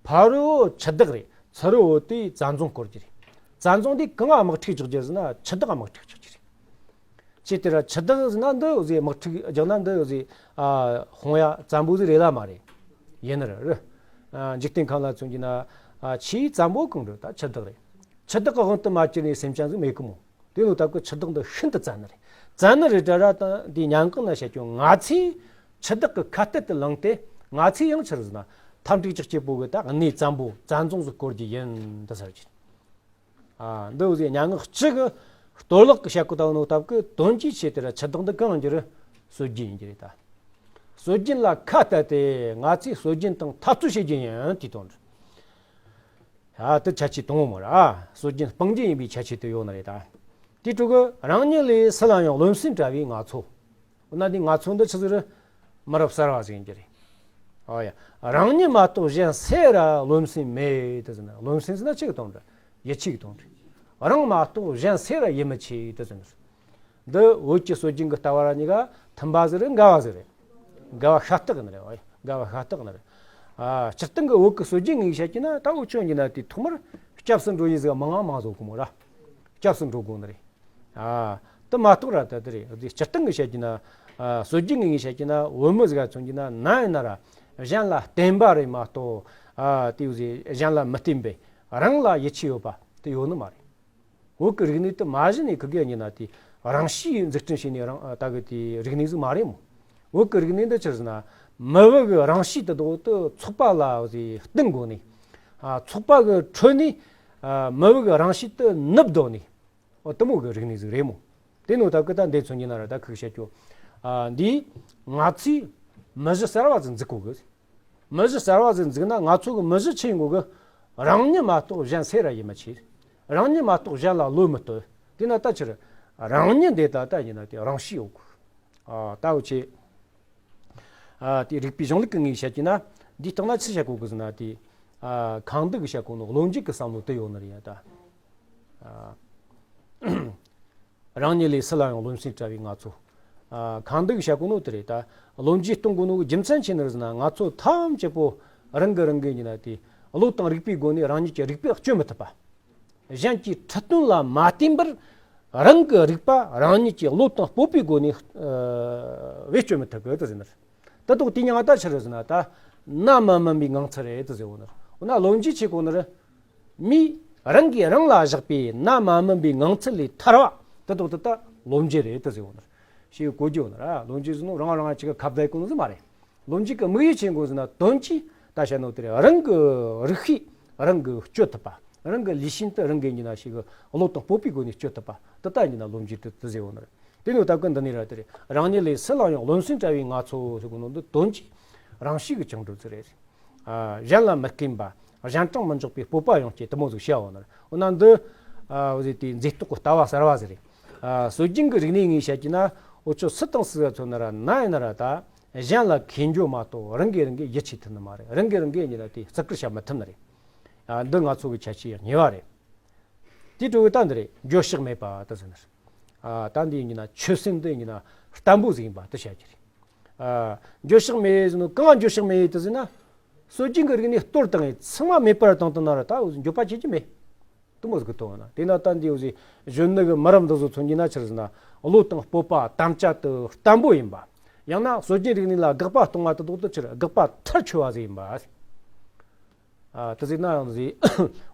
ཕ་རོལ་བོ་ཆུ་བདག་རེད། ཚུ་རོལ་བོ་དེ་བཙན་བཟུང་སྐོར་རྒྱུ་རེད། བཙན་བཟུང་དེ་གང་ང་དམག་འཁྲུག་རྒྱག་རྒྱུ་ཟེར་ན་ཆུ་བདག་ང་དམག་འཁྲུག་རྒྱག་རྒྱུ་རེད། ཅི་སྟེ་ར་ཆུ་བདག་ཟེར་ན་འདི་འུ་ཟིག་དམག་འཁྲུག་རྒྱག་ན་འདི་འུ་ཟིག་ཨ། དཔུང་ཡ་བཙན་པོ་ཟིག་རེད་ལ་མ་རེད། ཡིན་ནི་རེད། ཨ། འཇིག་རྟེན་ཁམས་ལ་མཚོན་རྒྱུ་ན། ཨ། ཆེས་བཙན་པོ་གང་རེད། ད་ཆུ་བདག་རེད། ཆུ་བདག་གི་དབང་དུ་མ་གྱུར་ནས་སེམས་ཅན་ཟིག་མེད་གི་མོ། དེ་ནོ་ད་གི་ཆུ་བདག་འདི་ཤིན་ཏུ་བཙན་ནི་རེད། བཙན་ནི་རེད་དྲ་ར་ད་འདི་ཉང་གང་ན་བཤད་ཀྱང་ང་ཚོས་ཆུ་བདག་གི་ཁ་གཏད་དུ་ལངས་ཏེ། ང་ཚོས་ཡང་ཆི་རེད་ཟེར་ན་འཐབ་འཁྲུག་རྒྱག་རྒྱུ་བོ་གི་ད་གནས་བཙན་པོ་བཙན་བཟུང་ཟིག་སྐོར་རྒྱུ་ཡིན་དུ་ཟེར་གྱི། ཨ། འདི་འུ་ཟིག་སྙན་ངག་གཅིག་གི་གཏོར་བརླག་གི་བྱེད་སྒོ་དང་ནོ་སྟབས་ཀྱིས་དོན་གྱི་ཆེད་དེ་ར་ཆུ་བདག་འདི་གང་ཡིན་རྒྱུ་རེད། སྲོལ་རྒྱུན་ཡིན་རྒྱུ་རེད་ད། སྲོལ་རྒྱུན་ལ་ཁ་གཏད་དེ་ང་ཚོས་སྲོལ་རྒྱུན་དང་འཐབ་རྩོད་བྱེད་རྒྱུ་ཡིན་དེ་དོན་རེད། ཨ། དེ་ཁྱད་ཆོས་དང་པོ་མོ་ར། ཨ། སྲོལ་རྒྱུན་སྤང་རྒྱུ་ཡིན་པའི་ཁྱད་ཆོས་དེ་ཡོད་ནི་རེད་ད། དེ་དྲུག་གི་རང་ཉིད་ལས་སུ་ལ་ཡང་རློམ་སེམས་བྲལ་བའི་ང་ཚོ། འོ་ན་འདི་ང་ཚོ་འདི་ཆི་ཟིག་རེད། མི་རབས་གསར་བ་ཟིག་ཡིན་གྱི་རེད། ཨོ་ཡ། རང་ཉིད་མ་གཏོགས་གཞན་སུ་ར་རློམ་སེམས་མེད་དུ་ཟེར་ན། རློམ་སེམས་ཟེར་ན་ཆི་གི་དོན་རེད། ཡིད་ཆེས་གི་དོན་རེད། རང་མ་གཏོགས་གཞན་སུ་ར་ཡིད་མི་ཆེས་དུ་ཟེར་ན། འདི་བོད་ཀྱི་སྲོལ་རྒྱུན་གི་ལྟ་བ་ར་གཉིས་ཀ་མཐུན་པ་ཟིག་རེད། འགལ་བ་ཟིག་རེད། འགལ་བ་ཤ་སྟག་ནི་རེད། ཨོ་ཡ། འགལ་བ་ཤ་སྟག་ནི་རེད། ཨ། སྤྱིར་བཏང་གི་བོད་ཀྱི་སྲོལ་རྒྱུན་ངོས་བཤད་ཀྱི་ན་ད་འུ་ཆོ་ཡིན་ན་དེ་ཐོག་མར་སྐྱབས་སུ་འགྲོ་ཡི་ཟིག་མང་ང་མང་བཟོ་གི་མོ་ར། སྐྱབས་སུ་འགྲོ་དགོ་ནི་རེད། ཨ། དེ་མ་གཏོགས་ར་ད་དེ་རེད། དེ་སྤྱིར་བཏང་གི་བཤད་ཀྱི་ན། ཨ། སྲོལ་རྒྱུན་གི་ངོས་བཤད་ཀྱི་ན་བོད་མི་ཟིག་མཚོན་གྱི་ན་ན་ཡིན་ན་ར་གཞན་ལ་བརྟེན་པ་རེད་མ་གཏོགས། ཨ། དེ་ཟིག་གཞན་ལ་མི་བརྟེན་པའི་རང་ལ་ཡིད་ཆེས་ཡོད་པ་དེ་ཡོད་ནི་མ་རེད། བོད་ཀྱི་རིག་གནས་དེ་མ་གཞི་ནས་ཁི་གེ་ཡིན་ན་དེ་རང་གཤིས་འཛུགས་སྐྲུན་བྱས་ནས་རང་ད་གི་དེ་རིག་གནས་ཟིག་མ་རེད་མོ། བོད་ཀྱི་རིག་གནས་འདི་ཆི་ཟེར་ན་མི་བུ་གི་རང་གཤིས་དེ་དག་དེ་ཚོགས་པ་ལ་དེ་བསྟུན་དགོ་ནས། ཨ། ཚོགས་པ་གི་ཁྲོད་ནས། ཨ། མི་བུ་གི་རང་གཤིས་དེ་ནུབ་ལྡོག་ནས། འོ་དེ་མོ་གི་རིག་གནས་ཟིག་རེད་མོ། དེ་ནོ་ད་གི་ད་འདི་མཚོན་གྱི་ན་ར་ད་ཁི་གེ་བཤད་རྒྱུ། ཨ། འདི་ང་ཚོས་མི་གཞི་གསར་བ་ཟིག་འཛུགས་དགོ་གི། མི་གཞི་གསར་བ་ཟིག་འཛུགས་ན་ང་ཚོ་གི་མི་གཞི་ཆི་ཡིན་དགོ་གི། རང་ཉིད་མ་གཏོགས་གཞན་སུ་ར་ཡིད་མི་ཆེས། རང་ཉིད་མ་གཏོགས་གཞན་ལ་བློ་མི་གཏད། དེ་ན་ད་ཕྱིར་རང་ཉིད་འདི་ད་ལྟ་ཡིན་ན་དེ་རང་གཤིས་ཡོད་དགོ། ཨ། ད་འུ་ཆོས། ཨ། དེ་རིག་པའི་གཞུང་ལུགས་ཀྱི་ངོས་བཤད་ཀྱི་ན་འདིའི་སྟེང་ན་ཆི་བཤད་གོ་གི་ཟེར་ན་དེ། ཨ། གང་འདུལ་གྱིས་བཤད་གོ་ནོ་བློ་འབྱེད་ཀྱི་བསམ་བློ་དེ་ཡོད་ནི་རེད་ཡ་ད། ཨ། རང་ཉིད་ལས་སུ་ལ་ཡང་རློམ་སེམས་བྲལ་བའི་ང་ཚོ། ཨ། གང་འདུལ་གྱིས་བཤད་གོ་ནོ་དེ་རེད་ད། བློ་འབྱེད་གཏོང་གོ་ནོ་གི་རྒྱུ་མཚན་ཆི་ནི་རེད་ཟེར་ན་ང་ཚོ་ཐམས་ཅད་པོ་རང་གི་རང་གི་ཡིན་ན་དེ་བློ་དང་རིག་པའི་སྒོ་ནས་རང་ཉིད་ཀྱི་རིག་པས་བཅོས་མི་ཐུབ་པ། གཞན་གྱི་ཁྲིད་སྟོན་ལ་མ་བརྟེན་པར་རང་གི་རིག་པ་རང་ཉིད་ཀྱི་བློ་དང་སྤོབས་པའི་སྒོ་ནས། ཨ། བེད་སྤྱོད་མི་ཐུབ་གི་དེ་ཟེར་ནི་རེད། དེ་དག་དེ་མྱིང་ང་ད་ཆི་རེད་ཟེར་ན་ད་གནའ་མ་སྨིན་པའི་ངང་ཚུལ་རེད་དེ་ཟེར་གོ་ནི་རེད། འོ་ན་བློ་འབྱེད་ཆི་གོ་ནི་རེད། མིས་རང་གིས་རང་ལ་བཞག་པའི་གནའ་མ་སྨིན་པའི་ངང་ཚུལ་ལས་ཐར་བ་དེ་དག་དེ་ད་བློ་འབྱེད་རེད་དེ་ཟེར་གོ་ནི་རེད། ཞེས་གོ་རྒྱུ་ཡོད་ནི་ར། བློ་འབྱེད་ཟེར་ནོ་རང་རང་ཅིག་གི་ཁ་བརྡ་གོ་ནི་ཟིག་མ་རེད། བློ་འབྱེད་ཀྱི་དམིགས་ཡུལ་ཆི་ཡིན་གོ་ཟེར་ན་དོན་གྱིས་ད་བཤད་ནོ་དེ་རེད། རང་གི་རིག་ཤེས་རང་གིས་བཅོས་ཐུབ་པ། རང་གི་ལུས་ཤིན་ཏུ་རང་གིས་ཡིན་ན་ཞིག་གི་བློ་དང་སྤོབས་པའི་སྒོ་ནས་བཅོས་ཐུབ་པ་དེ་ད་ཡིན་ན་བློ་འབྱེད་དེ་དེ་ཟེར་གོ་ནི་རེད། དེ་ནོ་ད་གི་འདི་ནི་ར་དེ་རེད། རང་ཉིད་ལས་སུ་ལ་ཡང་རློམ་སེམས་བྲལ་བའི་ང་ཚོ་ཟེར་གོ་ནོ་འདི་དོན་གྱིས་རང་གཤིས་ཀྱི་བཅིངས་འགྲོལ་ཟིག་རེད། ཨ། གཞན་ལ་མི་བརྟེན་པ། གཞན་དྲིང་མི་འཇོག་པའི་སྤོབས་པ་ཡོང་སྟེ་དེ་མོ་ཟིག་བྱ་འོ་ནི་རེད། འོ་ན་འདི། ཨ། འོ་ཟེར་དེ་མཛེས་རྟོག་གི་ལྟ་བ་གསར་བ་ཟིག་རེད། ཨ། སྲོལ་རྒྱུན་གྱི་རིག་གནས་ངོས་བཤད་ཀྱི་ན་འུ་ཆོ་སུ་དང་སུ་ལ་མཚོན་ན་ར་ན་ཡིན་ན་ར་ད་གཞན་ལ་མཁས་འགྱོ་མ་གཏོགས་རང་གིས་རང་གི་ཡིད་ཆེས་ཐུབ་ནི་མ་རེད། རང་གིས་རང་གི་ཡིན་ན་དེ་བརྩི་བཀུར་བྱ་མི་ཐུབ་ནི་རེད། ཨ། འདི་ང་ཚོ་གི་ཁྱད་ཆོས་གཉིས་པ་རེད། དེའི་དྲུག་པ་ད་འདི་རེད། འགྱོད་བཤགས་མེད་པ་དེ་ཟེར་ནི་རེད། ཨ། ད་འདི་ཡིན་ན་ཆོད་སེམས་འདི་ཡིན་ན་བརྟན་པོ་ཟིག་ཡིན་པ་དེ་བཤད་རྒྱུ་རེད། ཨ། འགྱོད་བཤགས་མེད་ཟེར་ནོ་གང་འགྱོད་བཤགས་མེད་དེ་ཟེར་ན། སྲོལ་རྒྱུན་གྱི་རིག་གནས་གཏོར་བཏང་ངས་ཚང་མ་མེད་པར་བཏང་བཏང་ན་ར་ད་འགྱོད་པ་བྱེད་ཀྱི་མེད། དེ་མོ་ཟིག་གི་དོན་ན། དེ་ན་ད་འདི་འུ་ཟིག་གཞོན་ནུ་གི་མི་རབས་འདི་ཚོ་མཚོན་གྱི་ན་ཆི་རེད་ཟེར་ན་བློ་དང་སྤོབས་པ་དམ་བཅའ་དེ་བརྟན་པོ་ཡིན་པ། ཡང་ན་སྲོལ་རྒྱུན་རིག་གནས་ལ་དགག་པ་གཏོང་བ་དེ་དག་དེ་ཆི་རེད། དགག་པ་མཐར་ཆོད་པ་ཟིག་ཡིན་པ། ཨ། དེ་ཟེར་ན་ཡང་ཟིག་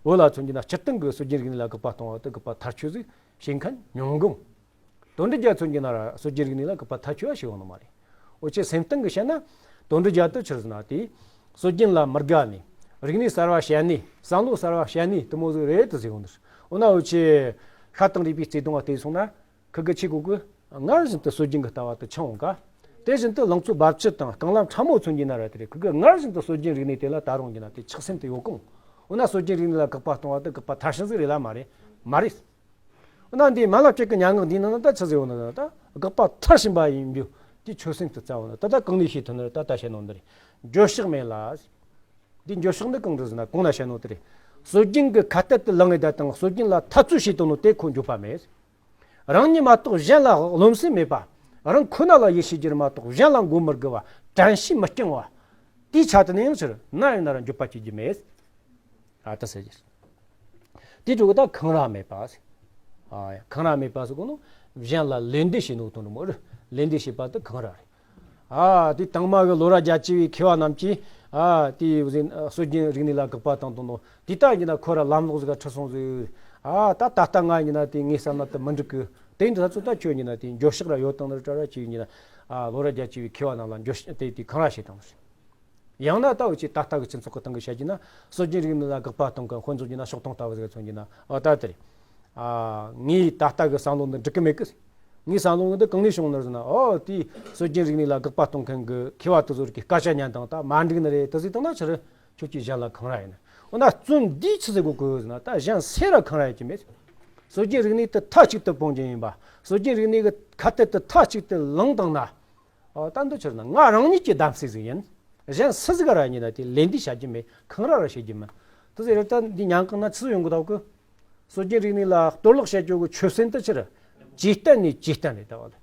བོད་ལ་མཚོན་གྱི་ན་སྤྱིར་བཏང་གི་སྲོལ་རྒྱུན་རིག་གནས་ལ་དགག་པ་གཏོང་བ་དེ་དགག་པ་མཐར་ཆོད་ཟིག་བྱེད་མཁན་ཉུང་གི། དོན་འགྲུབ་རྒྱལ་མཚོན་གྱི་ན་ར་སྲོལ་རྒྱུན་རིག་གནས་ལ་དགག་པ་མཐའ་ཆོད་པ་ཞིག་ཡོང་ནི་མ་རེད། འུ་ཆོས་སེམས་གཏིང་གི་བཤད་ན་དོན་འགྲུབ་རྒྱལ་དེ་ཆི་རེད་ཟེར་ན་དེ་སྲོལ་རྒྱུན་ལ་མི་དགའ་ནས་རིག་གནས་གསར་བ་བཤད་ནས་བསམ་བློ་གསར་བ་བཤད་ནས་དེ་མོ་ཟིག་རེད་དེ་ཟེར་གོ་ནི་རེད། འོ་ན་འུ་ཆོས་ཤ་དང་རུས་པའི་བརྩེ་དུང་བ་བལྟས་སོང་ན་ཁི་གི་ཆི་གོ་གི། སྔར་བཞིན་དུ་སྲོལ་རྒྱུན་གྱི་ལྟ་བ་དེ་འཆང་འོང་ག། དེ་བཞིན་དུ་ལང་ཚོའི་རྦབ་ཆུ་དང་རྐང་ལམ་ཕྲ་མོ་མཚོན་གྱི་ན་ར་དེ་རེད། ཁོ་གི་སྔར་བཞིན་དུ་སྲོལ་རྒྱུན་རིག་གནས་དེ་ལ་ད་རུང་གྱི་ན་དེ་ཆགས་སེམས་དེ་ཡོད་གོང་། འོ་ན་སྲོལ་རྒྱུན་རིག་གནས་ལ་དགག་པ་གཏོང་བ་དེ་དགག་པ་མཐར་ཕྱིན་ཟིག་རེད་ལ་མ་རེད། མ་རེད། འོ་ན་འདི་མ་ལ་སྤྱད་ཀྱི་སྙན་ངག་འདིའི་ནང་ན་ད་ཆི་ཟེར་ཡོད་ན། ད་དགག་པ་མཐར་ཕྱིན་པ་ཡིན་རྒྱུ་དེ་ཆོད་སེམས་དེ་རྩ་བ་ན་ད་ལྟ་གང་ནས་ཤེས་ཐུབ་ན་ར། ད་ལྟ་བཤད་ནོ་འདི་རེད། འགྱོད་བཤགས་མེད་ལ། འདི་འགྱོད་བཤགས་འདི་གང་རེད་ཟེར་ན་གོང་ན་བཤད་ནོ་དེ་རེད། སྲོལ་རྒྱུན་གྱི་ཁ་གཏད་དུ་ལངས་ཡོད་དང་སྲོལ་རྒྱུན་ལ་འཐབ་རྩོད་བྱེད་དོ་ནོ་དེ་ཁོ་འགྱོད་པ་མེད། རང་ཉིད་མ་གཏོགས་གཞན་ལ་རློམ་སེམས་མེད་པ། རང་ཁོ་ན་ལ་ཡིད་ཆེས་རྒྱུར་མ་གཏོགས་གཞན་ལ་མགོ་མི་སྒུར་བ། དྲན་ཤེས་མི་རྐྱང་བ། དེའི་ཆ་དེ་ནས་ཡང་ཕྱིར་ན་ཡང་ན་ར་འགྱོད་པ་སྐྱེ་རྒྱུ་མེད། ཨ་ད་ཟེར་རྒྱུ། དེའི་དྲུག་གི་ད་འཁང་ར་མེད་པ། ཨ་འཁང་ར་མེད་པ་ཟེར་གོ་ནོ་གཞན་ལ་ལད་ཟློས་བྱེད་ནོ་དོན་དུ་མོ་རེད། ལད་ཟློས་བྱེད་པ་དེ་འཁང་ར་རེད། ཨ་དེ་དང་མ་གི་ལོ་ར་རྒྱ་ཆེ་བའི་མཁས་པ་རྣམས་ཀྱིས་ཨ་དེ་སྲོལ་རྒྱུན་རིག་གནས་ལ་དགག་པ་བཏང་དོ་ནོ་དེ་ད་ཡིན་ན་ཁོ་ར་ལམ་ལོག་ཟིག་ག་ཁྲིད་སོང་ཟིག། ཨ་ད་ད་ལྟ་ང་ཡིན་ན་དེ་ངའི་བསམ་ན་དེ་མི་འགྲིག་གི། དེ་འདྲ་ཚོ་ད་ཁྱོད་ཡིན་ན་དེ་འགྱོད་བཤགས་ར་ཡོད་དང་ནི་ར་ར་ཅིག་ཡིན་ན། ཨ་ལོ་ར་རྒྱ་ཆེ་བའི་མཁས་པ་རྣམས་ལ་འགྱོད་བཤགས་དེ་དེ་འཁང་ར་བྱེད་དང་ཟིག། ཡང་ན་ད་འུ་ཆོས་ད་ལྟ་གི་སྤྱི་ཚོགས་ཀྱི་སྟེང་གི་བཤད་རྒྱུ་ན་སྲོལ་རྒྱུན་རིག་གནས་ལ་དགག་པ་གཏོང་མཁན་དཔེ་མཚོན་རྒྱུ་ན་ཕྱོགས་གཏོང་ལྟ་བུ་ཟིག་མཚོན་རྒྱུ་ན། ཨོ་ད་དེ་རེད། ཨ་ངའི་ད་ལྟ་གི་བསམ་བློ་འདི་འགྲིག་གི་མེད་གི། ངའི་བསམ་བློ་འདི་གང་ནས་བྱུང་ནི་ཟེར་ན། ཨོ་དེ་སྲོལ་རྒྱུན་རིག་གནས་ལ་དགག་པ་གཏོང་མཁན་གི་མཁས་པ་དེ་ཚོ་གི་སྐད་ཆ་ཉན་དང་ད་མ་འགྲིག་ནི་རེད། དེ་ཟིག་བཏང་ན་ཕྱིར་ཁྱོད་ཀྱིས་གཞན་ལ་འཁང་ར་ཡིན། འོ་ན་བཙོན་འདིས་ཆི་ཟེར་གོ་གི་ཟེར་ན། ད་གཞན་སུ་ར་འཁང་ར་ཡིན་གྱི་མེད། སྲོལ་རྒྱུན་རིག་གནས་དེ་མཐའ་གཅིག་ཏུ་སྤོང་རྒྱུ་ཡིན་པ། སྲོལ་རྒྱུན་རིག་གནས་གི་ཁ་གཏད་དེ་མཐའ་གཅིག་ཏུ་ལངས་བཏང་ན། ཨ་ད་འདི་ཕྱིར་ན་ང་རང་ཉིད་ཀྱི་གདམ་གསེས་ཟིག་ཡིན། གཞན་སུ་ཟིག་ག་ར་ཡིན་ན་དེ་ལད་ཟློས་བྱ་རྒྱུ་མེད། འཁང་ར་ར་བྱེད་རྒྱུ་མེད། དེ་ཟེར་ད་འདི་ཉན་གང་ན་ཆི་ཡོང་གི་འདུག་གི། སྲོལ་རྒྱུན་རིག་གནས་ལ་གཏོར་བརླག་བྱེད་རྒྱུ་གི་ཆོད་སེམས་དེ་ཕྱིར་ཇེ་བརྟན་ནས་ཇེ་བརྟན་རེད་ད་བ།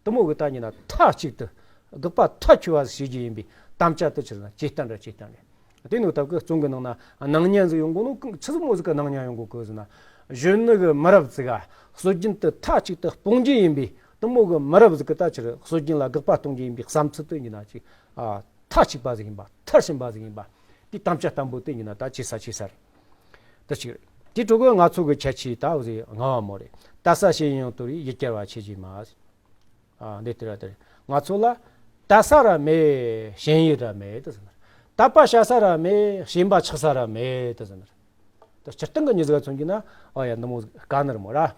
དེ་མོ་གི་ད་ཡིན་ན་མཐའ་གཅིག་ཏུ་དགག་པ་མཐའ་ཆོད་པ་ཟིག་བྱེད་རྒྱུ་ཡིན་པའི་དམ་བཅའ་དེ་ཕྱིར་ན་ཇེ་བརྟན་ར་ཇེ་བརྟན་རེད། དེ་ནོ་ད་གི་བཙོན་གི་ནང་ན་སྣང་བརྙན་ཟིག་ཡོང་གོ་ནོ་གི། ཆི་ཟིག་མོ་ཟིག་གི་སྣང་བརྙན་ཡོང་གོ་གི་ཟེར་ན། གཞོན་ནུ་གི་མི་རབས་ཟིག་ག་སྲོལ་རྒྱུན་དེ་མཐའ་གཅིག་ཏུ་སྤོང་རྒྱུ་ཡིན་པའི་དེ་མོ་གི་མི་རབས་ཟིག་གི་ད་ཕྱིར་སྲོལ་རྒྱུན་ལ་དགག་པ་གཏོང་རྒྱུ་ཡིན་པའི་བསམ་ཚུལ་དེ་ཡིན་ན་ཅིག་ཨ་མཐའ་གཅིག་པ་ཟིག་ཡིན་པ། མཐར་ཕྱིན་པ་ཟིག་ཡིན་པ། དེའི་དམ་བཅའ་བརྟན་པོ་དེ་ཡིན་ན་ད་ཆེ་ས་ཆེ་ས་རེད། དེ་གཅིག་རེད། དེ་དྲུག་གི་ང་ཚོ་གི་ཁྱད་ཆོས་ད་འུ་ཟིག་ལྔ་བ་མོ་རེད། དད་ས་ཞེན་ཡང་དོར་བའི་ཡིད་བསྐྱར་བ་ཆེ་རྒྱུ་མ། ཨ་འདི་ལྟར་ལྟར་ང་ཚོ་ལ་དད་ས་ར་མེད། ཞེན་ཡུལ་ར་མེད་དུ་ཟེར། དད་པ་བྱ་ས་ར་མེད། ཞེན་པ་ཆགས་ས་ར་མེད་དུ་ཟེར། ད་སྤྱིར་བཏང་གི་མྱི་ཟིག་ག་མཚོན་རྒྱུ་ན། ཨ་ཡ་འདི་མོ་དཀའ་ནི་རེད་མོ་ར།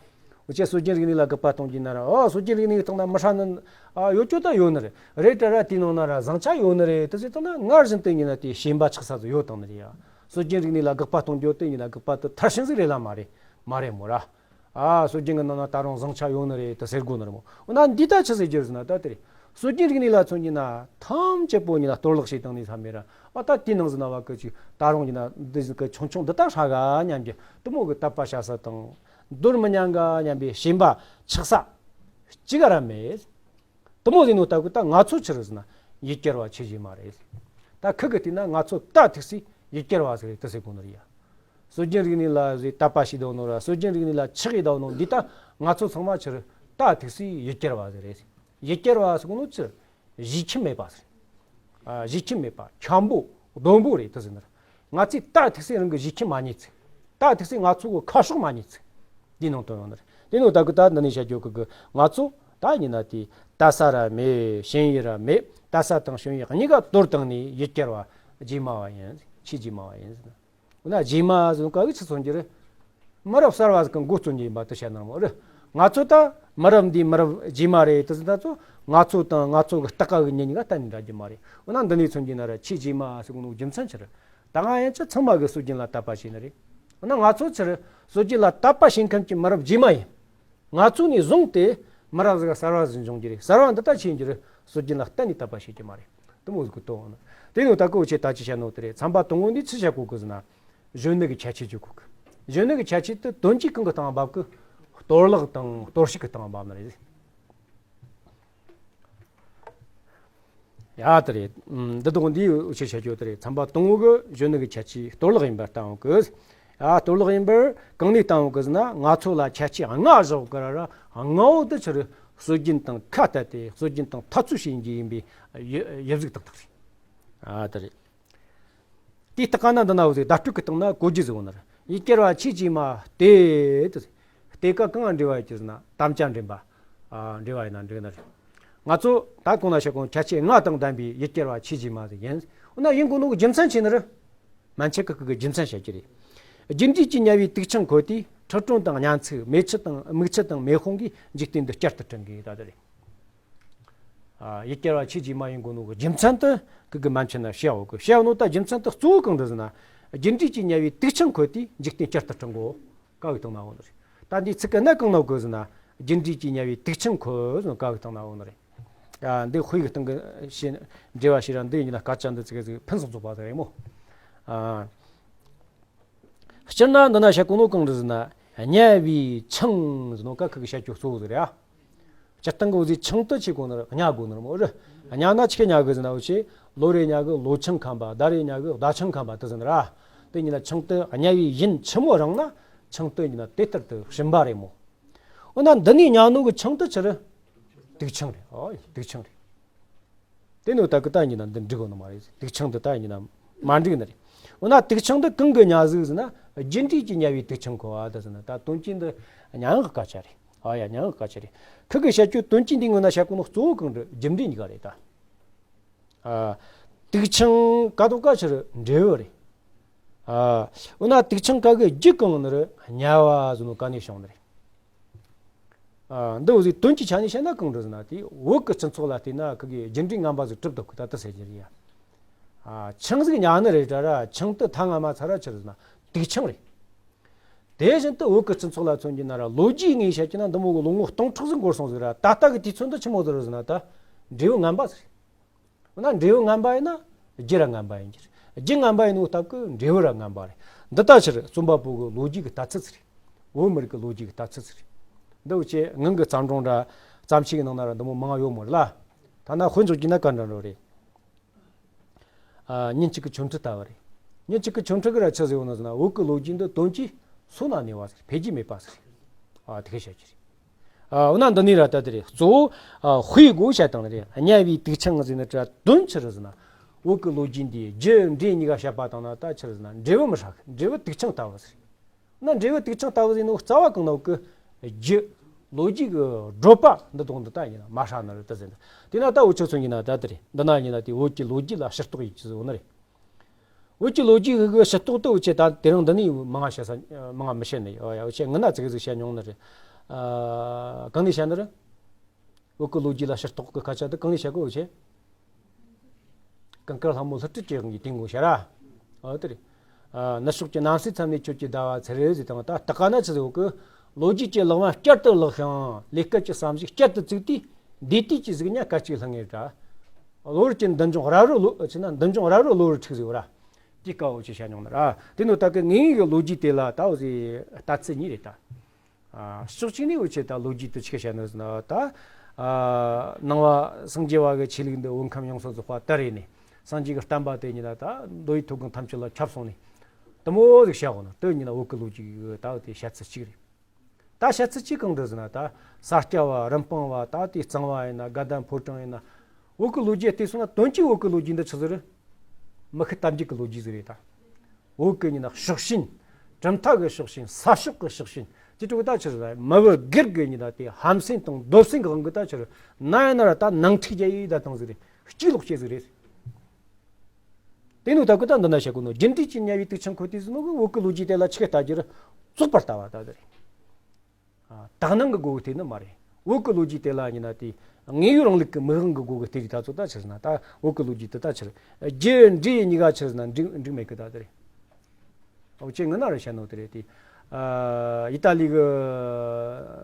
འུ་ཆོས་སྲོལ་རྒྱུན་རིག་གནས་ལ་དགག་པ་གཏོང་རྒྱུ་ན་ར། ཨོ་སྲོལ་རྒྱུན་རིག་གནས་ཀྱི་སྟེང་ན་མི་ཧྲ་ནི་ཨ་ཡོད་རྒྱུ་ད་ཡོད་ནི་རེད། རེད་དྲ་ར་དེའི་ནང་ན་ར་བཟང་ཆ་ཡོད་ནི་རེད། དེ་ཟེར་བཏང་ན་སྔར་བཞིན་དུ་ཡིན་ན་དེ་ཞེན་པ་ཆགས་ས་ཚོ་ཡོད་བཏང་ནི་རེད་ཡ། སྲོལ་རྒྱུན་རིག་གནས་ལ་དགག་པ་གཏོང་རྒྱུ་དེ་ཡིན་ན་དགག་པ་དེ་མཐར་ཕྱིན་ཟིག་རེད་ལ་མ་རེད། མ་རེད་མོ་ར། ཨ་སྲོལ་རྒྱུན་གྱི་ནང་ན་ད་རུང་བཟང་ཆ་ཡོད་ནི་རེད་དེ་ཟེར་དགོས་ནི་རེད་མོ། འོ་ན་འདི་ད་ཆི་ཟེར་རྒྱུ་རེད་ཟེར་ན། ད་དེ་རེད། སྲོལ་རྒྱུན་རིག་གནས་ལ་མཚོན་རྒྱུ་ན་ཐམས་ཅད་པོ་ཡིན་ན་གཏོར་བརླག་བྱས་བཏང་ནི་ས་མེད་ར། ཨ་ད་དེའི་ནང་ཟེར་ན་བ་གི་ཅིག་ད་རུང་ཡིན་ན་འདི་ཟིག་གི་ཆུང་ཆུང་འདི་ད་ཧྲ་ག་སྙམ་གྱི་དེ་མོ་གི་དད་པ་བྱ་ས་དང་། འདོར་མི་ཉན་ག་སྙམ་པའི་ཞེན་པ་ཆགས་ས་གཅིག་ག་ར་མེད། དེ་མོ་ཟིག་ནོ་ད་གི་ད་ང་ཚོ་ཆི་རེད་ཟེར་ན་ཡིད་བསྐྱར་བ་ཆེ་རྒྱུ་མ་རེད། ད་ཁུ་གི་བལྟས་ན་ང་ཚོ་ད་ཐུག་སའི་ཡིད་བསྐྱར་བ་ཟིག་རེད་དེ་ཟེར་གོ་ནི་རེད་ཡ། སྲོལ་རྒྱུན་རིག་གནས་ལ་ཟིག་དད་པ་བྱེད་བསྡད་ནོ་ར། སྲོལ་རྒྱུན་རིག་གནས་ལ་ཆགས་ཡི་བསྡད་ནོ་འདི་ད་ང་ཚོ་ཚང་མ་ཆི་རེད། ད་ཐུག་སའི་ཡིད་བསྐྱར་བ་ཟིག་རེད། ཡིད་བསྐྱར་བ་ཟེར་གོ་ནོ་ཆི། གཞི་ཁྱིམ་མེད་པ་ཟེར། ཨ་གཞི་ཁྱིམ་མེད་པ་འཁྱམ་པོ་སྡོང་པོ་རེད་དེ་ཟེར་ནི་རེད། ང་ཚོས་ད་ཐུག་སའི་རང་གི་གཞི་ཁྱིམ་མ་རྙེད་ཚེ། ད་ཐུག་སའི་ང་ཚོ་གི་ཁ་ཕྱོགས་མ་རྙེད་ཚེ། འདི་ནང་དོན་ཡོང་ནི་རེད། དེ་ནང་ད་གི་ད་འདི་ནས་བཤད་རྒྱུ་གི་གི་ང་ཚོ་ད་ཡིན་ན་དེ་དད་ས་ར་མེད། ཞེན་ཡུལ་ར་མེད། དད་ས་དང་ཞེན་ཡུལ་གཉིས་ཀ་དོར་བཏང་ནས་ཡིད་བསྐྱར་བ་རྗེས་མ་བ་ཡིན། ཆེས་རྗེས་མ་བ་ཡིན་ཟེར་ན། འོ་ན་རྗེས་མ་ཟེར་ག་གི་ཆི་མཚོན་རྒྱུ་རེད། མི་རབས་གསར་བ་ཟིག་གི་འགོ་རྩོམ་རྒྱུ་ཡིན་པ་དེ་བཤད་ན་ར་མོ་རེད། ང་ཚོ་ད་མི་རབས་འདིའི་མི་རབས་རྗེས་མ་རེད་དེ་ཟེར་ད་ཚོ། ང་ཚོ་དང་ང་ཚོ་གི་སྟག་ཀ་གི་མྱི་གཉིས་ཀ་གཏན་ནས་འདྲ་རྒྱུ་མ་རེད། འོ་ན་འདི་ནས་མཚོན་རྒྱུ་ན་ར་ཆེས་རྗེས་མ་ཟེར་གོ་ནོ་རྒྱུ་མཚན་ཆི་རེད། ད་ང་ཡན་ཆད་ཚང་མ་གི་སྲོལ་རྒྱུན་ལ་དད་པ་བྱས་ནི་རེད། འོ་ན་ང་ཚོ་ཆི་རེད། སྲོལ་རྒྱུན་ལ་དད་པ་བྱེད་མཁན་གྱི་མི་རབས་རྗེས་མ་ཡིན། ང་ཚོ་ནས་བཟུང་སྟེ་མི་རབས་ཟིག་གསར་བ་ཟིག་འབྱུང་རྒྱུ་རེད། གསར་བ་འདི་ད་ཆི་ཡིན་རྒྱུ་རེད། སྲོལ་རྒྱུན་ལ་གཏན་ནས་དད་པ་བྱེད་རྒྱུ་མ་རེད། དེ་མོ་ཟིག་གི་དོན་ནི། དེ་ནས་ད་གི་འུ་ཆོས་ད་ཅི་བཤད་ནོ་དེ་རེད། ཚན་པ་དང་པོ་འདི་ཆི་བཤད་གོ་གི་ཟེར་ན། གཞོན་ནུ་གི་ཁྱད་ཆོས་བརྗོད་གོ་གི། གཞོན་ནུ་གི་ཁྱད་ཆོས་དེ་དོན་གྱིས་གང་གི་སྟེང་འབབ་གི། གཏོར་བརླག་དང་གཏོར་བཤིག་གི་སྟེང་འབབ་ནི་རེད། ཡ་དེ་རེད། ཨམ། འདི་དག་འདིའི་འུ་ཆོས་བཤད་རྒྱུ་དེ་རེད། ཚན་པ་དང་པོ་གི་གཞོན་ནུ་གི་ཁྱད་ཆོས་གཏོར་བརླག་ཡིན་པར་བསྟན་ཡོད་གི། ཡ་གཏོར་བརླག་ཡིན་པར་གང་ནས་བསྟན་ཡོད་གི་ཟེར་ན། ང་ཚོ་ལ་ཁྱད་ཆོས་ལྔ་བཞག་གི་ར་ར། ལྔ་བོ་དེ་ཆི་རེད། སྲོལ་རྒྱུན་དང་ཁ་གཏད་དེ་སྲོལ་རྒྱུན་དང་འཐབ་རྩོད་བྱེད་རྒྱུ་ཡིན་པའི་ཡུ་ཡུལ་ཟིག་དང་དག་རེད། ཨ་དེ་རེད། དེའི་སྟེང་ན་འདི་ན་འུ་ཟིག་བརྡ་སྤྲོད་ཀྱི་སྟེང་ན་གོ་རྒྱུ་ཟིག་འོང་ནི་རེད། ཡིད་བསྐྱར་བ་ཆེས་རྗེས་མ་སྟེ། སྟེ་ཀ་གང་འབྲེལ་བ་ཡོད་ཀྱི་ཟེར་ན་དམ་བཅའ་འདྲེན་པ། ཨ་འབྲེལ་བ་ཡིན་ན་འགྲིག་ནི་རེད། ང་ཚོ་ད་གོང་ན་བཤད་གོང་ཁྱད་ཆོས་ལྔ་དང་ལྡན་པའི་ཡིད་བསྐྱར་བ་ཆེས་རྗེས་མ་ཟིག་ཡིན། འོ་ན་ཡིན་དགོས་ནོ་གི་རྒྱུ་མཚན་ཆི་ནི་རེད། མན་ཆད་ཀྱི་ཁུ་གི་རྒྱུ་མཚན་བཤད་ཀྱི་རེད། རྒྱུ་འབྲས་ཀྱི་དམྱལ་བའི་དུག་ཆང་ཁོལ་ཏེ། ཁྲི་སྲོང་དང་གཉན་ཚིག་མེ་ཆུ་དང་མིག་ཆུ་དང་མེ་དཔུང་གིས། འཇིག་རྟེན་འདི་བསྐྱར་དུ་བསྐྲུན་དགོས་ད་དེ་རེད། ཡུལ་གྱར་བ་ཆོས་ཀྱི་མ་ཡིན་དགོས་ནོ་གི་རྒྱུ་མཚན་དེ་ཁུ་གི་མན་ཆད་ན་བཤད་འོ་གི། བཤད་ནོ་ད་རྒྱུ་མཚན་དེ་གཙོ་བོ་གང་འདྲ་ཟེར་ན། རྒྱུ་འབྲས་ཀྱི་དམྱལ་བའི་དུག་ཆེན་ཁོལ་ཏེ་འཇིག་རྟེན་བསྐྱར་དུ་སྤྲུལ་གོ། བཀའ་བའི་སྟེང་ན་འོ་ནི་རེད། ད་འདི་ཚིག་གི་གནད་གང་ན་གོ་ཟེར་ན། རྒྱུ་འབྲས་ཀྱི་དམྱལ་བའི་དུག་ཆེན་ཁོལ་ཟེར་ནོ་བཀའ་བའི་སྟེང་ན་འོ་ནི་རེད། ཨ། འདི་དཔེ་གི་སྟེང་གི་ཞེས་འགྲེལ་བ་ཞེས་ར་འདི་ཡིན་ན་སྐད་ཆ་འདི་ཚིག་གི་ཕུན་སུམ་ཚོགས་པ་ཟེར་རེད་མོ། ཨ། སྤྱིར་ན་འདི་ན་བཤད་གོ་ནོ་གང་རེད་ཟེར་ན། དམྱལ་བའི་ཆང་ཟེར་ནོ་ཀ་ཁུ་གི་བཤད་རྒྱུ་གཙོ་བོ་ཟེར་ཡ། སྤྱིར་བཏང་གི་འོ་ཟི་ཆང་དུ་ཆེ་གོ་ནོ་ར་དམྱལ་གོ་ནོ་ར་མོ་ར། དམྱལ་ན་ཆི་གི་དམྱལ་གི་ཟེར་ན་འོ་ཆེ། ལོ་རེ་དམྱལ་གི་ལོ་ཆང་ཁམ་པ། ཟླ་རེ་དམྱལ་གི་ཟླ་ཆང་ཁམ་པ་དུ་ཟེར་ན་ར། དེ་ཉིན་ན་ཆང་དུ་དམྱལ་བའི་ཡུན་ཆི་མོ་རིང་ན་ཆང་དུ་ཉིན་ན་དེ་ལྟར་དུ་ཞིམ་པ་རེད་མོ། འོ་ན་འདི་ནས་དམྱལ་ནོ་གི་ཆང་དུ་ཆི་རེད། དུག་ཆང་རེད། ཨོ་དུག་ཆང་རེད། དེ་ནོ་ད་གི་ད་ཡིན་ན་འདི་འགྲིག་གོ་ནི་མ་རེད། དུག་ཆང་འདི་ད་ཡིན་ན་མ་འགྲིག་ནི་རེད། འོ་ན་དུག་ཆང་འདི་གང་གི་དམྱལ་ཟིག་ཟེར་ན། རྒྱུ་འབྲས་ཀྱི་དམྱལ་བའི་དུག་ཆང་ཁོལ་བ་དེ་ཟེར་ན། ད་དོན་གྱི་འདི་མྱ་ངན་གྱི་སྐད་ཆ་རེད། ཨ་ཡ་མྱ་ངན་གྱི་སྐད་ཆ་རེད། ཁུ་གི་བཤད་རྒྱུ་དོན་གྱི་འདི་ངོ་ན་བཤད་གོ་ནོ་གཙོ་བོ་གང་རེད། རྒྱུ་འབྲས་གཉིས་ཀ་རེད་ད། ཨ། དུག་ཆང་ཀ་དོ་ཀ་ཆི་རེད། འབྲས་བུ་རེད། ཨ། འོ་ན་དུག་ཆང་ཀ་གི་རྒྱུ་གང་ནི་རེད། དམྱལ་བ་ཟེར་ནོ་ཀ་ནས་བྱུང་ནི་རེད། ཨ། འདི་འོ་ཟིག་དོན་གྱི་ཆ་ནས་བཤད་ན་གང་འདྲ་ཟེར་ན། དེ་བོད་ཀྱི་སྤྱི་ཚོགས་ལ་བལྟས་ན་ཁུ་གི་རྒྱུ་འབྲས་ངན་པ་ཟིག་གྲུབ་འདུག་གི་ད་ལྟ་ཟེར་རྒྱུ་རེད་ཡ། ཨ། ཆང་ཟིག་ཉར་ནི་རེད་དྲ་ར། ཆང་དུ་ཐ་ང་མ་ཚ་ར་ཆི་རེད་ཟེར་ན་དུག་ཆང་རེད། དེ་བཞིན་དུ་བོད་ཀྱི་སྤྱི་ཚོགས་ལ་མཚོན་རྒྱུ་ན་ར། ལོ་རྒྱུས་ངོས་བཤད་རྒྱུ་ན་འདི་མོ་གི་ལོ་ངོ་སྟོང་ཕྲག་ཟིག་འགོར་སོང་ཟིག་ར། ད་ལྟ་གི་དུས་ཚོད་འདི་ཆི་མོ་ཟིག་རེད་ཟེར་ན། ད་འབྲས་བུ་ངན་པ་ཟིག་རེད། འོ་ན་འབྲས་བུ་ངན་པ་ཡིན་ན་རྒྱུ་ར་ངན་པ་ཡིན་རྒྱུ་རེད། རྒྱུ་ངན་པ་ཡིན་ནོ་སྟབས་ཀྱིས་འབྲས་བུ་ར་ངན་པ་རེད། འདི་ལྟ་ཕྱིར་རྩོམ་པ་པོ་གི་ལོ་རྒྱུས་ཀྱི་ལྟ་ཚུལ་ཟིག་རེད། བོད་མི་རིགས་ཀྱི་ལོ་རྒྱུས་ཀྱི་ལྟ་ཚུལ་ཟིག་རེད། འདི་འུ་ཆེ་ངང་གི་བརྩམས་སྒྲུང་འདྲ་བརྩམས་ཆོས་ཀྱི་ནང་ན་ར་འདི་མོ་མང་ཡོད་མོ་རེད་ལ། ཐ་ན་དཔེ་འཇོག་རྒྱུ་ན་ག་འདྲ་འདྲ་རེད། ཨ། ཉིན་གཅིག་གི་ཆོ་འཕྲུལ་ལྟ་བུ་རེད། ཉིན་གཅིག་གི་ཆོ་འཕྲུལ་གི་ར་ཆི་ཟེར་ཡོད་ན་ཟེར་ན། བོད་ཀྱི་ལོ་རྒྱུས་འདི་དོན་གྱིས་སོ་ན་གནས་པ་ཟིག་རེད། འཕེལ་རྒྱས་མེད་པ་ཟིག་རེད། ཨ། དེ་ག་བཤད་རྒྱུ་རེད། ཨ། འོ་ན་འདི་ནས་ར་ད་དེ་རེད། གཙོ་བོ། ཨ། དཔེ་གོ་བཤད་སྟངས་རེད། དམྱལ་བའི་དུག་ཆང་ཟེར་ནི་དྲ་དོན་ཆི་རེད་ཟེར་ན། བོད་ཀྱི་ལོ་རྒྱུས་འདིའི་རྒྱུ་འབྲས་གཉིས་ཀ་བཤད་པ་དང་ན་ད་ཆི་རེད་ཟེར་ན། འབྲས་བུ་མི་ཧྲག་འབྲས་བུ་དུག་ཆང་ལྟ་བུ་ཟིག་རེད། ན་འབྲས་བུ་དུག་ཆང་ལྟ་བུ་ཟེར་ནོ་རྩ་བ་གང་ན་བོད་ཀྱི་རྒྱུ་ལོ་རྒྱུས་ཀྱི་བགྲོད་པ་འདི་དང་འདི་ལྟ་ཡིན་ན་མ་ཧྲག་ནི་རེད་ད་ཟེར་ན། དེ་ན་ད་འུ་ཆོ་ཚོ་ཡིན་ན་ད་དེ་རེད། འདི་ན་ཡིན་ན་དེ་བོད་ཀྱི་ལོ་རྒྱུས་ལ་ཕྱིར་རྟོག་ཡེད་རྒྱུ་ཟེར་བ་ནི་རེད། བོད་ཀྱི་ལོ་རྒྱུས་ཀྱི་ཕྱིར་རྟོག་དེ་འུ་ཆོས་ད་དེ་རིང་འདི་ནས་མང་ང་བཤད་ས་མང་ང་མི་བཤད་ནི། ཡ་འུ་ཆོས་སྔོན་ན་ཙིག་ཙིག་བཤད་མྱོང་ནི་རེད། ཨ། གང་ནས་བཤད་ནི་རེད། བོད་ཀྱི་ལོ་རྒྱུས་ལ་ཕྱིར་རྟོག་གི་སྐད་ཆ་དེ་གང་ནས་བཤད་གོ་འུ་ཆོས། ཀུན་དཀར་ལྷ་མོ་ལྷུ་སྤྲུལ་གྱི་དབང་གིས་དེ་ངོ་ཤེས་ར། འོ་དེ་རེད། ཨ། ནུབ་ཕྱོགས་ཀྱི་རྣམ་སྲས་མཚམས་ནས་ཁྱོད་ཀྱི་ཟླ་བ་ཚེ་རེ་ཟེར་དང་། ད་ད་ག་ན་ཆི་ཟེར་གི། ལོ་རྒྱུས་ཀྱི་ལག་དམ་བསྐྱར་དུ་བརླག་ཞིང་། ལས་སྐལ་གྱི་བསམ་གཞིག་བསྐྱར་དུ་བཙུགས་ཏེ། འདས་དུས་ཀྱི་གཟུགས་བརྙན་སྐད་ཅིག་ལྷུང་ངེ་འདྲ། གློ་བུར་གྱི་མདུན་ལྗོངས་རབ་རིབ་ལོ། ཆི་ན་མདུན་ལྗོངས་རབ་རིབ་གློ་བུར་འཁྲིགས་ཟེར་བ་ར། དེ་སྐབས་འུ་ཆོས་བཤད་མྱོང་ནི་ར། དེ་ནོ་ད་གི་ངེད་ཀྱི་ལོ་རྒྱུས་དེ་ལ་ད་འུ་ཟེར་ལྟ་ཚུལ་གཉིས་རེད་ད། ཨ། ཕྱོགས་གཅིག་ནས་འུ་ཆོས་ད་ལོ་རྒྱུས་དེ་ཆི་བཤད་ནི་ཟེར་ན་ད། ཨ། ནང་པ་སངས་རྒྱས་པ་གི་ཆོས་ལུགས་འདི་བོད་ཁམས་ཡོངས་སུ་རྫོགས་པ་དར་རེ་ནས། སངས་རྒྱས་ཀྱི་བསྟན་པ་དེ་ཉིད་ལ་ད་མདོ་དབུས་མཐོ་སྒང་ཐམས་ཅད་ལ་ཁྱབ་སོང་ནས། དེ་མོ་ཟིག་བཤད་གོ་ནོ་དེ་ཉིད་ལ་བོད་ཀྱི་ལོ་རྒྱུས་ཀྱི་ད་དེ་བཤད་ཚུལ་གཅིག་རེད། ད་བཤད་ཚུལ་གཅིག་གང་འདྲ་ཟེར་ན། ད་ས་སྐྱ་བ་རིན་སྤུངས་པ། ད་དེ་གཙང་པ་ཡིན་ན། དགའ་ལྡན་ཕོ་བྲང་ཡིན་ན། བོད་ཀྱི་ལོ་རྒྱུས་བལྟས་སོང་ན་དོན་གྱིས་བོད་ཀྱི་ལོ་རྒྱུས་འདི་ཆི་ཟིག་རེད། མི་ཤི་རྟ་འགྱེལ་གྱི་ལོ་རྒྱུས་ཟིག་རེད་ད། བོད་ཀྱི་ཉིན་ཕྱོགས་ཞེན། གྲུབ་མཐའ་གི་ཕྱོགས་ཞེན། ས་ཕྱོགས་ཀྱི་ཕྱོགས་ཞེན། ཅི་ཅོ་གི་ད་ཆི་ཟིག་རེད། མི་བུ་སྒེར་གྱི་ཉིན་དེ་ཧམ་སེམས་དང་འདོད་སེམས་ཀྱི་དབང་གིས་ད་ཆི་རེད། ན་ཡ་ན་ར་ད་ནང་འཁྲུག་རྒྱག་ཡི་ད་བཏང་ཟིག་རེད། གཅིག་ལོག་བྱེད་ཟིག་རེད། དེ་ནོ་ད་གི་ད་འདི་ན་བཤད་གོ་ནོ་རྒྱུ་འབྲས་ཀྱི་དམྱལ་བའི་དུག་ཆང་ཁོལ་ཏེ་ཟེར་ནོ་གི་བོད་ཀྱི་ལོ་རྒྱུས་དེ་ལ་ཆི་གི་ལྟ་རྒྱུ་རེད། བཙོག་པར་ལྟ་བ་ད་དེ་རེད། ཨ། དག་སྣང་གི་སྒོ་གིས་བལྟས་ནི་མ་རེད། བོད་ཀྱི་ལོ་རྒྱུས་དེ་ལ་ཡིན་ན་དེ་དངོས་ཡོད་རིང་ལུགས་ཀྱི་མིག་དབང་གི་སྒོ་གིས་བལྟས་རེད། ད་ཚོ་ད་ཆི་ཟེར་ན་ད་བོད་ཀྱི་ལོ་རྒྱུས་དེ་ད་ཆི་རེད། རྒྱུ་འབྲས་གཉིས་ཀ་ཆི་ཟེར་ན་འགྲིག་འགྲིག་མེད་གི་ད་དེ་རེད། འུ་ཆོས་སྔོན་ན་ར་བཤད་ནོ་དེ་རེད་དེ། ཨ། ཨི་ཏཱ་ལི་གི་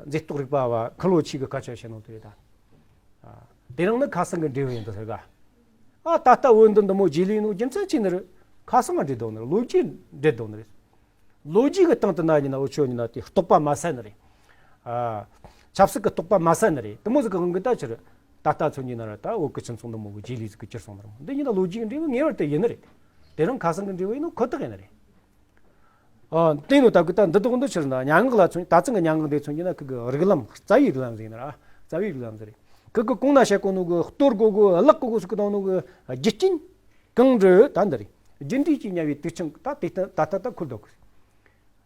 མཛེས་རྟོག་རིག་པ་བ་ཁི་ལོ་ཆི་གི་སྐད་ཆ་བཤད་ནོ་དེ་རེད་ད། ཨ། དེ་རིང་ནི་ཁ་སང་གི་འབྲས་བུ་ཡིན་དུ་ཟེར་ག། ཨ། ད་ལྟ་བོད་འདི་འདི་མོ་རྗེས་ལུས་ནོ་རྒྱུ་མཚན་ཅི་ནི་རེད། ཁ་སང་ང་འབྲེལ་འདུག་ནི་རེད། ལོ་རྒྱུས་འབྲེལ་འདུག་ནི་རེད། ལོ་རྒྱུས་ཀྱི་སྟེང་དུ་ན་ཡིན་ན་འུ་ཆོ་ཡིན་ན་དེ་རྟོག་པ་མ་ཟད་ནི་རེད། ཨ། ཆབ་སྲིད་ཀྱི་རྟོག་པ་མ་ཟད་ནི་རེད། དེ་མོ་ཟིག་གི་དབང་གིས་ད་ཕྱིར་ད་ལྟ་ཚོ་ཡིན་ན་ར་ད་བོད་ཀྱི་སྤྱི་ཚོགས་འདི་མོ་གི་རྗེས་ལུས་ཟིག་གི་གྱུར་སོང་ནི་རེད། འདི་ཡིན་ན་ལོ་རྒྱུས་ཀྱི་འབྲས་བུ་ངེས་པར་དུ་ཡིན་ནི་རེད། དེ་རིང་ཁ་སང་གི་འབྲས་བུ་ཡིན་ནོ་ཁོ་ཐག་ཡིན་ནི་རེད། ཨ། དེ་ནོ་ད་གི་ད་འདི་དག་འདི་ཕྱིར་ན་སྙན་ངག་ལ་མཚོན། ད་ཚང་གི་སྙན་ངག་འདི་མཚོན་གྱི་ན་ཁི་གི་རིགས་ལམ། རྩ་བའི་རིགས་ལམ་ཟེར་ན་ར། རྩ་བའི་རིགས་ལམ་ཟེར་རེད། ཁི་གི་གོང་ན་བཤད་གོ་ནོ་གི་གཏོར་དགོས་གོ་བརླག་དགོས་གོ་ཟེར་གི་དང་ནོ་གི་རྒྱུ་རྐྱེན་གང་རེད། ད་འདི་རེད། རྒྱུ་འབྲས་ཀྱི་དམྱལ་བའི་དུག་ཆང་ད་དེ་ད་ད་ད་ད་ཁུར་འདུག་གི།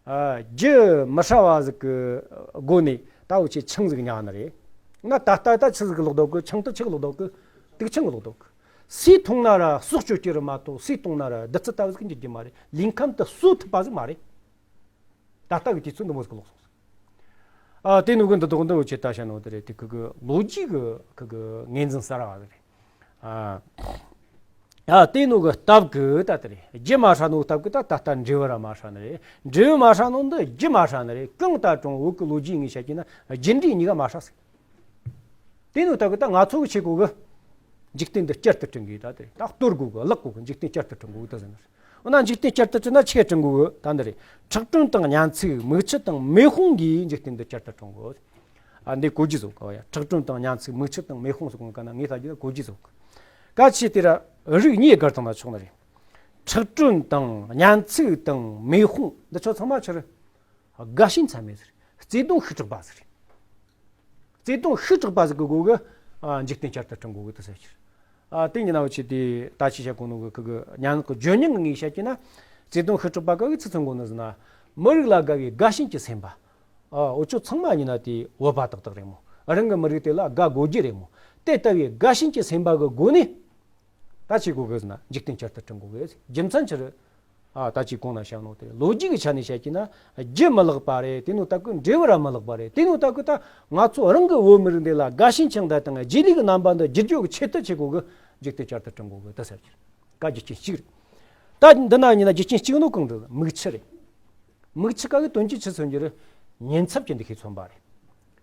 ཨ། རྒྱུ་མི་ཧྲ་བ་ཟིག་གི་སྒོ་ནས་ད་འུ་ཆོས་ཆང་ཟིག་ཉར་ནི་རེད། ང་ད་ལྟ་ད་ཆི་ཟིག་གི་ལོག་འདུག་གི། ཆང་དུ་ཆི་གི་ལོག་འདུག་གི། དུག་ཆང་གི་ལོག་འདུག་གི། སུས་འཐུང་ན་ར་སྲོག་གཅོད་རྒྱུ་རེད་མ་གཏོགས། སུས་འཐུང་ན་ར་བདུད་རྩི་ལྟ་བུ་ཟིག་འགྱུར་རྒྱུ་མ་རེད། ལུས་ཁམས་དེ་གསོ་ཐུབ་པ་ཟིག་མ་རེད། ད་ལྟ་གི་དུས་ཚོད་འདི་མོ་ཟིག་ལོག་སོང་ཟིག། ཨ་དེ་ནོ་གི་འདི་དོག་འདི་འུ་ཆེ་ད་བཤད་ནོ་དེ་རེད། དེ་ཁུ་གི་ལོ་རྒྱུས་གི་ཁུ་གི་ངོས་འཛིན་གསར་བ་རེད། ཨ་ཨ་དེ་ནོ་གི་སྟབས་གི་ད་དེ་རེད། རྒྱུ་མ་ཧྲ་ནོ་སྟབས་གི་ད་ད་ལྟ་འབྲས་བུ་ར་མ་ཧྲ་ནི་རེད། འབྲས་བུ་མ་ཧྲ་ནོ་འདི་རྒྱུ་མ་ཧྲ་ནི་རེད། གང་ལྟར་ཀྲུང་བོད་གི་ལོ་རྒྱུས་ངོས་བཤད་ཀྱི་ན་རྒྱུ་འབྲས་གཉིས་ཀ་མ་ཧྲ་ཟིག་དེ་ནོ་སྟབས་གི་ད་ང་ཚོ་གི་ཆེ་གོ་གི་འཇིག་རྟེན་འདི་བསྐྱར་དུ་བསྐྲུན་དགོས། ད་དེ་ད་གཏོར་དགོས་གི་བརླག་དགོས་གི་འཇིག་རྟེན་བསྐྱར་དུ་བསྐྲུན་དགོས་གི་ད་ཟེར་ནི་རེད། འོ་ན་འཇིག་རྟེན་བསྐྱར་དུ་བསྐྲུན་ན་ཆི་ག་བསྐྲུན་དགོས་གི་ད་འདི་རེད། ཁྲག་དྲོན་དང་གཉན་ཚིག་མིག་ཆུ་དང་མེ་དཔུང་གིས་འཇིག་རྟེན་འདི་བསྐྱར་དུ་བསྐྲུན་དགོས། ཨ་འདི་གོ་རྒྱུ་བཟོ་གི་ཡ། ཁྲག་དྲོན་དང་གཉན་ཚིག་མིག་ཆུ་དང་མེ་དཔུང་སོགས་གང་ག་ན་ངས་ལྟ་རྒྱུ་ན་གོ་རྒྱུ་བཟོ་གི། གལ་ཆེ་དེ་ར་རིགས་གཉིས་བགར་བཏང་ན་ཆོག་ནི་རེད། ཁྲག་དྲོན་དང་གཉན་ཚིག་དང་མེ་དཔུང་འདི་ཆོ་ཚང་མ་ཆི་རེད། དགའ་ཞེན་ཚད་མེད་ཟིག་རེད། བརྩེ་དུང་ཤུགས་དྲག་པ་ཟིག་རེད། བརྩེ་དུང་ཤུགས་དྲག་པ་ཟིག་གི་སྒོ་གི་ཨ་འཇིག་རྟེན་བསྐྱར་དུ་བསྐྲུན་དགོས་གི་དེ་ཟེར་ཕྱིར། ཨ་དེ་ཉིན་ན་འུ་ཆེ་དེ་ད་ཅི་བཤད་གོ་ནོ་གི་ཁུ་གི་སྙན་ངག་གི་བརྗོད་སྙིང་གི་ངོས་བཤད་ཀྱི་ན། བརྩེ་དུང་ཤུགས་དྲག་པ་ག་གི་ཚིག་ཚང་གོ་ནི་ཟེར་ན། མི་རིགས་ལ་དགའ་བའི་དགའ་ཞེན་གྱི་སེམས་པ། ཨ་འུ་ཆོ་ཚང་མ་ཉིན་ན་དེ་བོད་པ་ཏག་ཏག་རེད་མོ། རང་གི་མི་རིགས་དེ་ལ་དགའ་དགོས་རྒྱུ་རེད་མོ། དེ་ལྟ་བུའི་དགའ་ཞེན་གྱི་སེམས་པ་གི་སྒོ་ནས། ད་ཅི་གོ་གི་ཟེར་ན་འཇིག་རྟེན་བསྐྱར་དུ་བསྐྲུན་དགོས་གི། རྒྱུ་མཚན་ཆི་རེད། ཨ་ད་ཅི་གོང་ན་བཤད་ནོ་དེ་ལོ་རྒྱུས་ཀྱི་ཆ་ནས་བཤད་ཀྱི་ན་རྒྱུ་མི་ལེགས་པ་རེད། དེ་ནོ་ད་གི་འབྲས་བུ་ར་མི་ལེགས་པ་རེད། དེ་ནོ་ད་གི་ད་ང་ཚོ་རང་གི་བོད་མི་རིགས་འདི་ལ་དགའ་ཞེན་ཆང་ད་དང་རྗེས་ལུས་ཀྱི་རྣམ་པ་འདི་བསྒྱུར་རྒྱུ་གི་ཆེད་དུ་ཆི་གོ་གི་འཇིག་རྟེན་བསྐྱར་དུ་བསྐྲུན་དགོས་གི་ད་ཟེར་གྱི་རེད། ཀ་རྒྱུ་རྐྱེན་གཅིག་རེད། ད་འདི་ན་ཉིན་ན་རྒྱུ་རྐྱེན་གཅིག་ནོ་གང་འདུག་མིག་ཆུ་རེད། མིག་ཆུ་ག་གི་དོན་གྱི་ཆི་མཚོན་རྒྱུ་རེད། ཉེན་ཚབས་ཀྱི་འདུ་ཤེས་མཚོན་པ་རེད།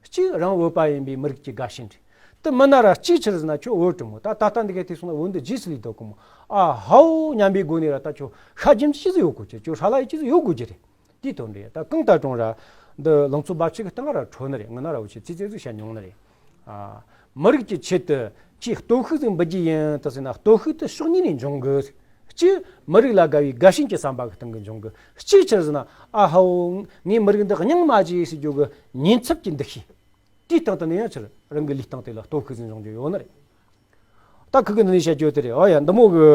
གཅིག་རང་བོད་པ་ཡིན་པའི་མི་རིགས་ཀྱི་དགའ་ཞེན་རེད། དེ་མིན་ན་ར་གཅིག་ཆི་རེད་ཟེར་ན་ཁྱོད་བོད་གྲུབ་མོ་ད་ད་ལྟ་འདི་གའི་དུས་སོང་ན་བོད་འདི་རྗེས་སུ་ལུས་འདུག་གི་མོ། ཨ་ཧའོ་སྙམ་པའི་སྒོ་ནས་ར་ད་ཁྱོད་ཤ་རྒྱུ་ཅི་ཟིག་ཡོད་དགོས་ཀྱི། ཁྱོད་ཧྲ་ལ་ཡི་ཅི་ཟིག་ཡོད་དགོས་ཀྱི་རེད། དེའི་དོན་རེད། ད་གང་ལྟར་ཀྲུང་ར་འདི་ལང་ཚོ་འབབ་ཆུ་གི་སྟེང་ར་འཕྲོ་ནི་རེད། ངི་ན་ར་འུ་ཆེ་ཙི་ཙི་ཟིག་བཤད་མྱོང་ནི་རེད། ཨ། མི་རིགས་ཀྱི་ཆེད་དུ་ཆེས་སྟོབས་ཤུགས་ཟིག་འབུལ་རྒྱུ་ཡིན་ད་ཟེར་ན་སྟོབས་ཤུགས་དེ་ཕྱོགས་གཉིས་ནས་འབྱུང་གི། གཅིག་མི་རིགས་ལ་དགའ་བའི་དགའ་ཞེན་གྱི་བསམ་པ་གི་སྟེང་གི་འབྱུང་གི། གཅིག་ཆི་རེད་ཟེར་ན་ཨ་ཧའོ་ངའི་མི་རིགས་འདི་སྙིང་མ་རྗེ་ཟེར་རྒྱུ་གི་ཉེན་ཚབས་ཀྱི་འདུ་ཤེས། དེའི་སྟེང་དུ་ནས་ཡང་ཆི་རེད་རང་གི་ལུས་སྟེང་དེ་ལ་སྟོབས་ཤུགས་ཟིག་འབྱུང་རྒྱུ་ཡོད་ནི་རེད། ད་ཁུ་གི་འདི་ནས་བཤད་རྒྱུ་དེ་རེད། ཨོ་ཡ་འདི་མོ་གི་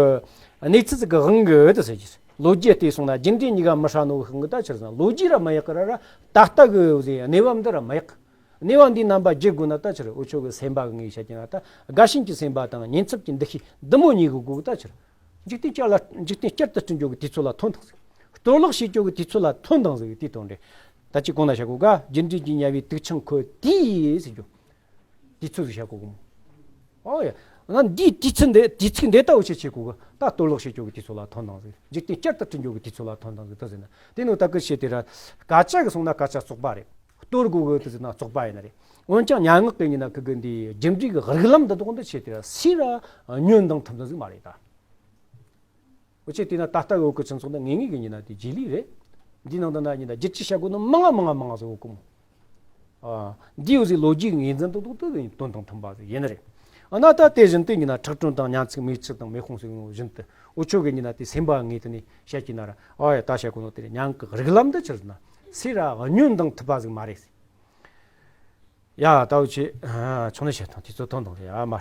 གནས་ཚུལ་ཟིག་གི་དབང་གི་དེ་ཟེར་གྱི་རེད། ལོ་རྒྱུས་བལྟས་སོང་ན་རྒྱུ་འབྲས་གཉིས་ཀ་མི་ཧྲ་ནོ་གི་དབང་གི་ད་ཆི་རེད་ཟེར་ན་ལོ་རྒྱུས་ར་མི་ཡག་གི་ར་ར་ད་ལྟ་གི་ཟེར་གནས་བབ་འདི་ར་མི་ཡག་གི། གནས་བབ་འདིའི་རྣམ་པ་བརྗེ་དགོས་ན་ད་ཆི་རེད། འུ་ཆོ་གི་སེམས་པ་གི་ངོས་བཤད་ཀྱི་ན་ད་དགའ་ཞེན་གྱི་སེམས་པ་དང་ཉེན་ཚབས་ཀྱི་འདུ་ཤེས་འདི་མོ་གཉིས་གི་སྒོ་ད་ཆི་རེད། འཇིག་རྟེན་བསྐྱར་ལ་འཇིག་རྟེན་བསྐྱར་དུ་བསྐྲུན་རྒྱུ་གི་དུས་ཚོད་ལ་ཐོན་དང་ཟིག་གཏོར་བརླག་བྱེད་རྒྱུ་གི་དུས་ཚོད་ལ་ཐོན་དང་ཟིག་དེའི་དོན་རེད། ད་ཅི་གོང་ན་བཤད་གོ་ག་རྒྱུ་འབྲས་ཀྱི་ཉེ་བའི་དུག་ཆང་ཁོལ་དུས་ཟེར་རྒྱུ། དུས་ཚོད་ཟིག་བཤད་གོ་གི་མོ། ཨོ་ཡ། ང་འདིའི་དུས་ཚོད་འདི་དུས་ཚིགས་འདི་ལྟ་བུ་ཆེ་ཆེ་གོ་གི་ད་གཏོར་བརླག་བྱེད་རྒྱུ་གི་དུས་ཚོད་ལ་ཐོན་དང་ཟིག་འཇིག་རྟེན་བསྐྱར་དུ་བསྐྲུན་རྒྱུ་གི་དུས་ཚོད་ལ་ཐོན་དང་ཟིག་ད་ཟེར་ན་དེ་ནོ་ད་ཀི་བྱེད་དེ་ར་སྐད་ཆ་གི་སོང་ན་སྐད་ཆ་བཙོག་པ་རེད། གཏོར་དགོས་གི་དེ་ཟེར་ན་བཙོག་པ་ཡིན་ན་རེད། འོན་ཀྱང་སྙན་ངག་གི་ཡིན་ན་ཁུ་གི་འདི་རྒྱུ་འབྲས་གི་རིགས་ལམ་འདི་དག་འདི་བྱེད་དེ་ར་སུས་ར་ཉོན་དང་ཐུབ་ནི་ཟིག་མ་རེད་ད། འུ་ཆོས་བལྟས་ན་ད་ལྟ་གི་བོད་ཀྱི་སྤྱི་ཚོགས་འདི་ངེས་ངེས་ཀྱི་ཡིན་ན་དེ་རྗེས་ལུས་རེད། འདིའི་ནང་དུ་ན་ཡིན་ན་བསྒྱུར་བཅོས་བྱ་དགོས་ནི་མང་ང་མང་ང་མང་ང་ཟིག་ཡོད་གི་མོ། ཨ། འདི་ཡོད་ཟིག་ལོ་རྒྱུས་ངོས་འཛིན་ཏོག་ཏོག་ཏོ་དོན་དང་མཐུན་པ་ཟིག་ཡིན་ནི་རེད། ཨ་ན་ད་དེ་བཞིན་དུ་ཡིན་ན་ཁྲག་དྲོན་དང་གཉན་ཚིག་མིག་ཆུ་དང་མེ་དཔུང་ཟེར་བཞིན་དུ་འུ་ཆོ་གི་ཡིན་ན་དེ་སེམས་པ་ངོས་དེ་ནས་བཤད་ཀྱི་ན་ར་ཨ་ཡ་ད་བཤད་གོ་ནོ་དེ་རེད། སྙན་ངག་གི་རིགས་ལམ་འདི་ཆི་རེད་ཟེར་ན་སུས་ར་ཉོན་དང་ཐུབ་པ་ཟིག་མ་རེད། ཡ་ད་འུ་ཆོས་ཆུང་ནས་བཤད་དང་དུས་ཚོད་ཐོན་དང་རེད་ཨ་མ།